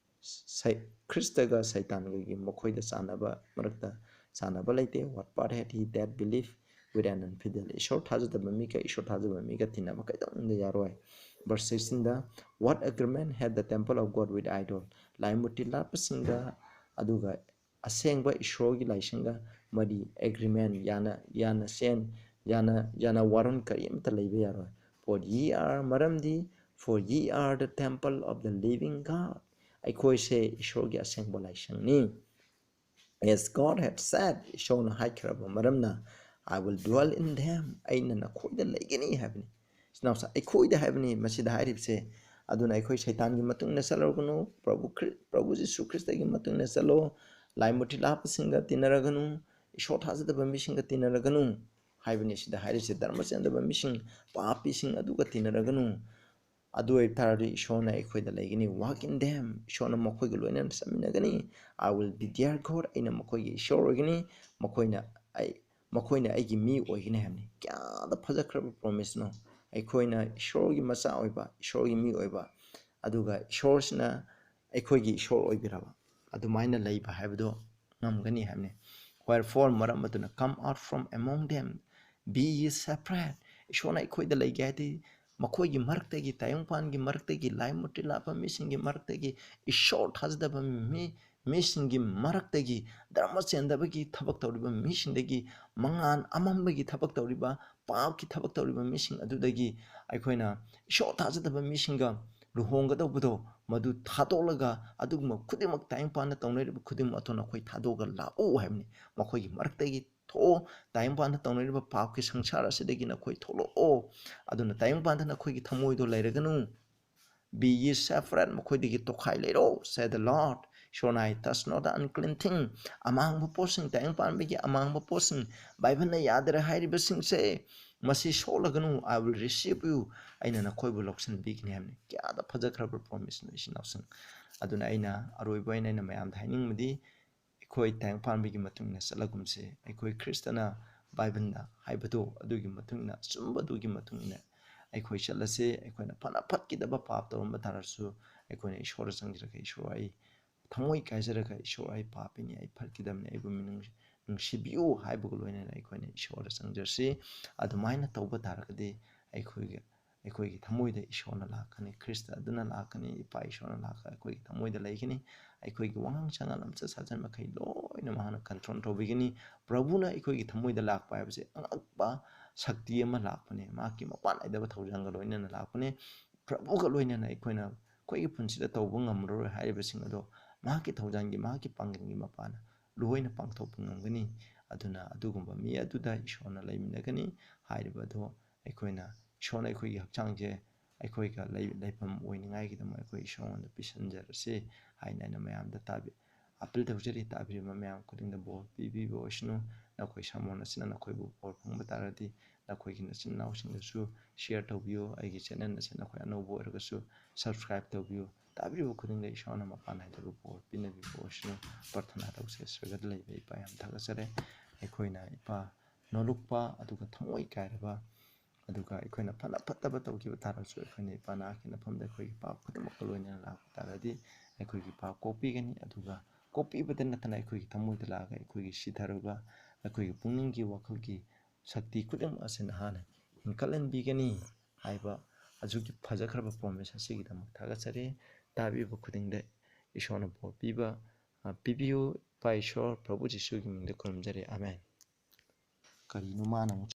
ꯁꯩ-, ꯈ꯭ꯔꯤꯁꯇꯒ ꯁꯩꯇꯥꯟꯒꯒꯤ ꯃꯈꯣꯏꯗ ꯆꯥꯟꯅꯕ, ꯃꯔꯛꯇ ꯆꯥꯟꯅꯕ ꯂꯩꯇꯦ꯫ "What part hath he that believe with an infidel?" ꯏꯁꯣꯔ ꯊꯥꯖꯗꯕ ꯃꯤꯒ ꯏꯁꯣꯔ ꯊꯥꯖꯕ ꯃꯤꯒ ꯇꯤꯟꯅꯕ ꯀꯩꯗꯧꯅꯨꯡꯗ ꯌꯥꯔꯣꯏ꯫ Verse sixteen the, "What agreement hath the temple of God with idol?" ꯂꯥꯏ ꯃꯨꯔꯇꯤ ꯂꯥꯠꯄꯁꯤꯡꯒ ꯑꯗꯨꯒ ꯑꯁꯦꯡꯕ ꯏꯁꯣꯔꯒꯤ ꯂꯥꯏꯁꯪꯒ ꯃꯔꯤ, agreement, ꯌꯥꯅ, ꯌꯥꯅ ꯁꯦꯟ, ꯌꯥꯅ, ꯌꯥꯅ ꯋꯥꯔꯣꯟ ꯀꯔꯤ ꯑꯃꯠꯇ ꯂꯩꯕ ꯌꯥꯔꯣꯏ꯫ "For ye are," ꯃꯔꯝꯗꯤ, "for ye are the temple of the living God." ꯑꯩꯈꯣꯏꯁꯦ ꯏꯁꯣꯔꯒꯤ ꯑꯁꯦꯡꯕ ꯂꯥꯏꯁꯪꯅꯤ꯫ "As God hath said," ꯏꯁꯣꯔꯅ ꯍꯥꯏꯈ꯭ꯔꯕ ꯃꯔꯝꯅ, "I will dwell in them," ꯑꯩꯅ ꯅꯈꯣꯏꯗ ꯂꯩꯒꯅꯤ ꯍꯥꯏꯕꯅꯤ꯫ ꯏꯆꯤꯟ ꯏꯅꯥꯎꯁꯥ, ꯑꯩꯈꯣꯏꯗ ꯍꯥꯏꯕꯅꯤ ꯃꯁꯤꯗ ꯍꯥꯏꯔꯤꯕꯁꯦ꯫ ꯑꯗꯨꯅ ꯑꯩꯈꯣꯏ ꯁꯩꯇꯥꯟꯒꯤ ꯃꯇꯨꯡ ꯏꯟꯅ ꯆꯠꯂꯨꯔꯒꯅꯨ, ꯄ꯭ꯔꯚꯨ ꯈ꯭ꯔꯤ-, ꯄ꯭ꯔꯚꯨ ꯖꯤꯁꯨ ꯈ꯭ꯔꯤꯁꯇꯒꯤ ꯃꯇꯨꯡ ꯏꯟꯅ ꯆꯠꯂꯣ, ꯂꯥꯏ ꯃꯨꯔꯇꯤ ꯂꯥꯠꯄꯁꯤꯡꯒ ꯇꯤꯟꯅꯔꯒꯅꯨ, ꯏꯁꯣꯔ ꯊꯥꯖꯗꯕ ꯃꯤꯁꯤꯡꯒ ꯇꯤꯟꯅꯔꯒꯅꯨ ꯍꯥꯏꯕꯅꯤ ꯁꯤꯗ ꯍꯥꯏꯔꯤꯁꯦ꯫ ꯙꯔꯃ ꯆꯦꯟꯗꯕ ꯃꯤꯁꯤꯡ, ꯄꯥꯄꯤꯁꯤꯡ ꯑꯗꯨꯒ ꯇꯤꯟꯅꯔꯒꯅꯨ꯫ ꯑꯗꯨ ꯑꯣꯏꯕ ꯇꯥꯔꯗꯤ ꯏꯁꯣꯔꯅ ꯑꯩꯈꯣꯏꯗ ꯂꯩꯒꯅꯤ꯫ Walk in them, ꯏꯁꯣꯔꯅ ꯃꯈꯣꯏꯒ ꯂꯣꯏꯅꯅ ꯆꯠꯃꯤꯟꯅꯒꯅꯤ꯫ I will be their God, ꯑꯩꯅ ꯃꯈꯣꯏꯒꯤ ꯏꯁꯣꯔ ꯑꯣꯏꯒꯅꯤ, ꯃꯈꯣꯏꯅ ꯑꯩ ꯃꯈꯣꯏꯅ ꯑꯩꯒꯤ ꯃꯤ ꯑꯣꯏꯒꯅꯤ ꯍꯥꯏꯕꯅꯤ꯫ ꯀꯌꯥꯗ ꯐꯖꯈ꯭ꯔꯕ ꯄ꯭ꯔꯣꯃꯤꯁꯅꯣ! ꯑꯩꯈꯣꯏꯅ ꯏꯁꯣꯔꯒꯤ ꯃꯆꯥ ꯑꯣꯏꯕ, ꯏꯁꯣꯔꯒꯤ ꯃꯤ ꯑꯣꯏꯕ, ꯑꯗꯨꯒ ꯏꯁꯣꯔꯁꯤꯅ ꯑꯩꯈꯣꯏꯒꯤ ꯏꯁꯣꯔ ꯑꯣꯏꯕꯤꯔꯕ꯫ ꯑꯗꯨꯃꯥꯏꯅ ꯂꯩꯕ ꯍꯥꯏꯕꯗꯣ ꯉꯝꯒꯅꯤ ꯍꯥꯏꯕꯅꯤ꯫ Wherefore, ꯃꯔꯝ ꯑꯗꯨꯅ, come out from among them, be ye separate꯫ ꯏꯁꯣꯔꯅ ꯑꯩꯈꯣꯏꯗ ꯂꯩꯒꯦ ꯍꯥꯏꯗꯤ ꯃꯈꯣꯏꯒꯤ ꯃꯔꯛꯇꯒꯤ, ꯇꯥꯏꯕꯪꯄꯥꯟꯒꯤ ꯃꯔꯛꯇꯒꯤ, ꯂꯥꯏ ꯃꯨꯔꯇꯤ ꯂꯥꯠꯄ ꯃꯤꯁꯤꯡꯒꯤ ꯃꯔꯛꯇꯒꯤ, ꯏꯁꯣꯔ ꯊꯥꯖꯗꯕ ꯃꯤ, ꯃꯤꯁꯤꯡꯒꯤ ꯃꯔꯛꯇꯒꯤ, ꯙꯔꯃ ꯆꯦꯟꯗꯕꯒꯤ ꯊꯕꯛ ꯇꯧꯔꯤꯕ ꯃꯤꯁꯤꯡꯗꯒꯤ, ꯃꯉꯥꯜ ꯑꯃꯝꯕꯒꯤ ꯊꯕꯛ ꯇꯧꯔꯤꯕ, ꯄꯥꯞꯀꯤ ꯊꯕꯛ ꯇꯧꯔꯤꯕ ꯃꯤꯁꯤꯡ ꯑꯗꯨꯗꯒꯤ ꯑꯩꯈꯣꯏꯅ ꯏꯁꯣꯔ ꯊꯥꯖꯗꯕ ꯃꯤꯁꯤꯡꯒ ꯂꯨꯍꯣꯡꯒꯗꯧꯕꯗꯣ ꯃꯗꯨ ꯊꯥꯗꯣꯛꯂꯒ, ꯑꯗꯨꯒꯨꯝꯕ ꯈꯨꯗꯤꯡꯃꯛ ꯇꯥꯏꯕꯪꯄꯥꯟꯗ ꯇꯧꯅꯔꯤꯕ ꯈꯨꯗꯤꯡꯃꯛ ꯑꯗꯨ ꯅꯈꯣꯏ ꯊꯥꯗꯣꯛꯑꯒ ꯂꯥꯛꯎ ꯍꯥꯏꯕꯅꯤ꯫ ꯃꯈꯣꯏꯒꯤ ꯃꯔꯛꯇꯒꯤ ꯊꯣꯛꯑꯣ, ꯇꯥꯏꯕꯪꯄꯥꯟꯗ ꯇꯧꯅꯔꯤꯕ ꯄꯥꯞꯀꯤ ꯁꯪꯁꯥꯔ ꯑꯁꯤꯗꯒꯤ ꯅꯈꯣꯏ ꯊꯣꯛꯂꯛꯑꯣ꯫ ꯑꯗꯨꯅ ꯇꯥꯏꯕꯪꯄꯥꯟꯗ ꯅꯈꯣꯏꯒꯤ ꯊꯃꯣꯏꯗꯣ ꯂꯩꯔꯒꯅꯨ꯫ Be ye separate, ꯃꯈꯣꯏꯗꯒꯤ ꯇꯣꯈꯥꯏ ꯂꯩꯔꯣ, said the Lord꯫ ꯏꯁꯣꯔꯅ ꯍꯥꯏ, touch not the unclean thing꯫ ꯑꯃꯥꯡꯕ ꯄꯣꯠꯁꯤꯡ, ꯇꯥꯏꯕꯪ ꯄꯥꯟꯕꯒꯤ ꯑꯃꯥꯡꯕ ꯄꯣꯠꯁꯤꯡ, ꯕꯥꯏꯕꯜꯅ ꯌꯥꯗꯔꯦ ꯍꯥꯏꯔꯤꯕꯁꯤꯡꯁꯦ, ꯃꯁꯤ ꯁꯣꯛꯂꯒꯅꯨ, I will receive you, ꯑꯩꯅ ꯅꯈꯣꯏꯕꯨ ꯂꯧꯁꯤꯟꯕꯤꯒꯅꯤ ꯍꯥꯏꯕꯅꯤ꯫ ꯀꯌꯥꯗ ꯐꯖꯈ꯭ꯔꯕ ꯄ꯭ꯔꯣꯃꯤꯁꯅꯣ, ꯏꯆꯤꯟ ꯏꯅꯥꯎꯁꯤꯡ! ꯑꯗꯨꯅ ꯑꯩꯅ ꯑꯔꯣꯏꯕ ꯑꯣꯏꯅ ꯑꯩꯅ ꯃꯌꯥꯝꯗ ꯍꯥꯏꯅꯤꯡꯕꯗꯤ, ꯑꯩꯈꯣꯏ ꯇꯥꯏꯕꯪ ꯄꯥꯟꯕꯒꯤ ꯃꯇꯨꯡ ꯏꯟꯅ ꯆꯠꯂꯒꯨꯝꯁꯦ꯫ ꯑꯩꯈꯣꯏ ꯈ꯭ꯔꯤꯁꯇꯅ ꯕꯥꯏꯕꯜꯅ ꯍꯥꯏꯕꯗꯣ ꯑꯗꯨꯒꯤ ꯃꯇꯨꯡ ꯏꯟꯅ, ꯑꯆꯨꯝꯕꯗꯨꯒꯤ ꯃꯇꯨꯡ ꯏꯟꯅ ꯑꯩꯈꯣꯏ ꯆꯠꯂꯁꯦ꯫ ꯑꯩꯈꯣꯏꯅ ꯐꯅ ꯐꯠꯈꯤꯗꯕ ꯄꯥꯞ ꯇꯧꯔꯝꯕ ꯇꯥꯔꯁꯨ, ꯑꯩꯈꯣꯏꯅ ꯏꯁꯣꯔꯗ ꯆꯪꯖꯔꯒ, "ꯏꯁꯣꯔ, ꯑꯩ ꯊꯃꯣꯏ ꯀꯥꯏꯖꯔꯒ, ꯏꯁꯣꯔ, ꯑꯩ ꯄꯥꯄꯤꯅꯤ, ꯑꯩ ꯐꯠꯈꯤꯗꯕꯅꯤ, ꯑꯩꯕꯨ ꯃꯤꯅꯨꯡ-, ꯅꯨꯡꯁꯤꯕꯤꯌꯨ" ꯍꯥꯏꯕꯒ ꯂꯣꯏꯅꯅ ꯑꯩꯈꯣꯏꯅ ꯏꯁꯣꯔꯗ ꯆꯪꯖꯔꯁꯤ꯫ ꯑꯗꯨꯃꯥꯏꯅ ꯇꯧꯕ ꯇꯥꯔꯒꯗꯤ ꯑꯩꯈꯣꯏꯒꯤ ꯑꯩꯈꯣꯏꯒꯤ ꯊꯃꯣꯏꯗ ꯏꯁꯣꯔꯅ ꯂꯥꯛꯀꯅꯤ, ꯈ꯭ꯔꯤꯁꯇ ꯑꯗꯨꯅ ꯂꯥꯛꯀꯅꯤ, ꯏꯄꯥ ꯏꯁꯣꯔꯅ ꯂꯥꯛꯀ-, ꯑꯩꯈꯣꯏꯒꯤ ꯊꯃꯣꯏꯗ ꯂꯩꯒꯅꯤ꯫ ꯑꯩꯈꯣꯏꯒꯤ ꯋꯥꯉꯥꯡ ꯁꯉꯥꯡ, ꯂꯝꯆꯠ ꯁꯥꯖꯠ ꯃꯈꯩ ꯂꯣꯏꯅ ꯃꯍꯥꯛꯅ control ꯇꯧꯕꯤꯒꯅꯤ꯫ ꯄ꯭ꯔꯚꯨꯅ ꯑꯩꯈꯣꯏꯒꯤ ꯊꯃꯣꯏꯗ ꯂꯥꯛꯄ ꯍꯥꯏꯕꯁꯦ ꯑꯉꯛꯄ ꯁꯛꯇꯤ ꯑꯃ ꯂꯥꯛꯄꯅꯦ, ꯃꯍꯥꯛꯀꯤ ꯃꯄꯥꯟ ꯅꯥꯏꯗꯕ ꯊꯧꯖꯥꯜꯒ ꯂꯣꯏꯅꯅ ꯂꯥꯛꯄꯅꯦ꯫ ꯄ꯭ꯔꯚꯨꯒ ꯂꯣꯏꯅꯅ ꯑꯩꯈꯣꯏꯅ ꯑꯩꯈꯣꯏꯒꯤ ꯄꯨꯟꯁꯤꯗ ꯇꯧꯕ ꯉꯝꯂꯔꯣꯏ ꯍꯥꯏꯔꯤꯕꯁꯤꯡ ꯑꯗꯣ ꯃꯍꯥꯛꯀꯤ ꯊꯧꯖꯥꯜꯒꯤ, ꯃꯍꯥꯛꯀꯤ ꯄꯥꯡꯒꯜꯒꯤ ꯃꯄꯥꯟꯅ ꯂꯣꯏꯅ ꯄꯥꯡꯊꯣꯛꯄ ꯉꯝꯒꯅꯤ꯫ ꯑꯗꯨꯅ ꯑꯗꯨꯒꯨꯝꯕ ꯃꯤ ꯑꯗꯨꯗ ꯏꯁꯣꯔꯅ ꯂꯩꯃꯤꯟꯅꯒꯅꯤ ꯍꯥꯏꯔꯤꯕ ꯑꯗꯣ ꯑꯩꯈꯣꯏꯅ, ꯏꯁꯣꯔꯅ ꯑꯩꯈꯣꯏꯒꯤ ꯍꯛꯆꯥꯡꯁꯦ ꯑꯩꯈꯣꯏꯒ ꯂꯩ-, ꯂꯩꯐꯝ ꯑꯣꯏꯅꯤꯡꯉꯥꯏꯒꯤꯗꯃꯛ ꯑꯩꯈꯣꯏ ꯏꯁꯣꯔꯉꯣꯟꯗ ꯄꯤꯁꯟꯖꯔꯁꯤ ꯍꯥꯏꯅ ꯑꯩꯅ ꯃꯌꯥꯝꯗ ꯇꯥꯕꯤ-, appeal ꯇꯧꯖꯔꯤ꯫ ꯇꯥꯕꯤꯔꯤꯕ ꯃꯌꯥꯝ ꯈꯨꯗꯤꯡꯗ ꯕꯣꯔ ꯄꯤꯕꯤꯕ ꯑꯣꯏꯁꯅꯨ꯫ ꯅꯈꯣꯏ ꯁꯥꯃꯣꯟ ꯑꯁꯤꯅ ꯅꯈꯣꯏꯕꯨ ꯕꯣꯔ ꯐꯪꯕ ꯇꯥꯔꯗꯤ, ꯅꯈꯣꯏꯒꯤ ꯅꯆꯤꯟ ꯏꯅꯥꯎꯁꯤꯡꯗꯁꯨ share ꯇꯧꯕꯤꯌꯨ꯫ ꯑꯩꯒꯤ channel ꯑꯁꯤ ꯅꯈꯣꯏ ꯑꯅꯧꯕ ꯑꯣꯏꯔꯒꯁꯨ subscribe ꯇꯧꯕꯤꯌꯨ꯫ ꯇꯥꯕꯤꯔꯤꯕ ꯈꯨꯗꯤꯡꯗ ꯏꯁꯣꯔꯅ ꯃꯄꯥꯟ ꯅꯥꯏꯗꯕ ꯕꯣꯔ ꯄꯤꯅꯕꯤꯕ ꯑꯣꯏꯁꯅꯨ꯫ ꯄ꯭ꯔꯊꯅꯥ ꯇꯧꯁꯦ꯫ ꯁ꯭ꯋꯔꯒꯗ ꯂꯩꯕ ꯏꯄꯥ, ꯌꯥꯝ ꯊꯥꯒꯠꯆꯔꯦ꯫ ꯑꯩꯈꯣꯏꯅ ꯏꯄꯥ ꯅꯣꯂꯨꯛꯄ ꯑꯗꯨꯒ ꯊꯃꯣꯏ ꯀꯥꯏꯔꯕ, ꯑꯗꯨꯒ ꯑꯩꯈꯣꯏꯅ ꯐꯅ ꯐꯠꯇꯕ ꯇꯧꯈꯤꯕ ꯇꯥꯔꯁꯨ, ꯑꯩꯈꯣꯏꯅ ꯏꯄꯥ ꯅꯥꯈꯤ ꯅꯐꯝꯗ ꯑꯩꯈꯣꯏꯒꯤ ꯄꯥꯞ ꯈꯨꯗꯤꯡꯃꯛꯀ ꯂꯣꯏꯅꯅ ꯂꯥꯛꯄ ꯇꯥꯔꯗꯤ, ꯑꯩꯈꯣꯏꯒꯤ ꯄꯥꯞ ꯀꯣꯛꯄꯤꯒꯅꯤ꯫ ꯑꯗꯨꯒ ꯀꯣꯛꯄꯤꯕꯗ ꯅꯠꯇꯅ ꯑꯩꯈꯣꯏꯒꯤ ꯊꯃꯣꯏꯗ ꯂꯥꯛꯑꯒ ꯑꯩꯈꯣꯏꯒꯤ ꯁꯤꯊꯔꯕ, ꯑꯩꯈꯣꯏꯒꯤ ꯄꯨꯛꯅꯤꯡꯒꯤ ꯋꯥꯈꯜꯒꯤ ꯁꯛꯇꯤ ꯈꯨꯗꯤꯡꯃꯛ ꯑꯁꯤ ꯅꯍꯥꯛꯅ ꯍꯤꯡꯀꯠꯍꯟꯕꯤꯒꯅꯤ ꯍꯥꯏꯕ ꯑꯁꯨꯛꯀꯤ ꯐꯖꯈ꯭ꯔꯕ promise ꯑꯁꯤꯒꯤꯗꯃꯛ ꯊꯥꯒꯠꯆꯔꯤ꯫ ꯇꯥꯕꯤꯕ ꯈꯨꯗꯤꯡꯗ ꯏꯁꯣꯔꯅ ꯕꯣꯔ ꯄꯤꯕ, ꯑ, ꯄꯤꯕꯤꯌꯨ꯫ ꯏꯄꯥ ꯏꯁꯣꯔ ꯄ꯭ꯔꯚꯨ ꯖꯤꯁꯨꯒꯤ ꯃꯤꯡꯗ ꯈꯨꯔꯨꯝꯖꯔꯤ꯫ ꯑꯃꯦꯟ꯫ ꯀꯔꯤꯅꯣ ꯃꯥꯅ ꯑꯃꯨꯛ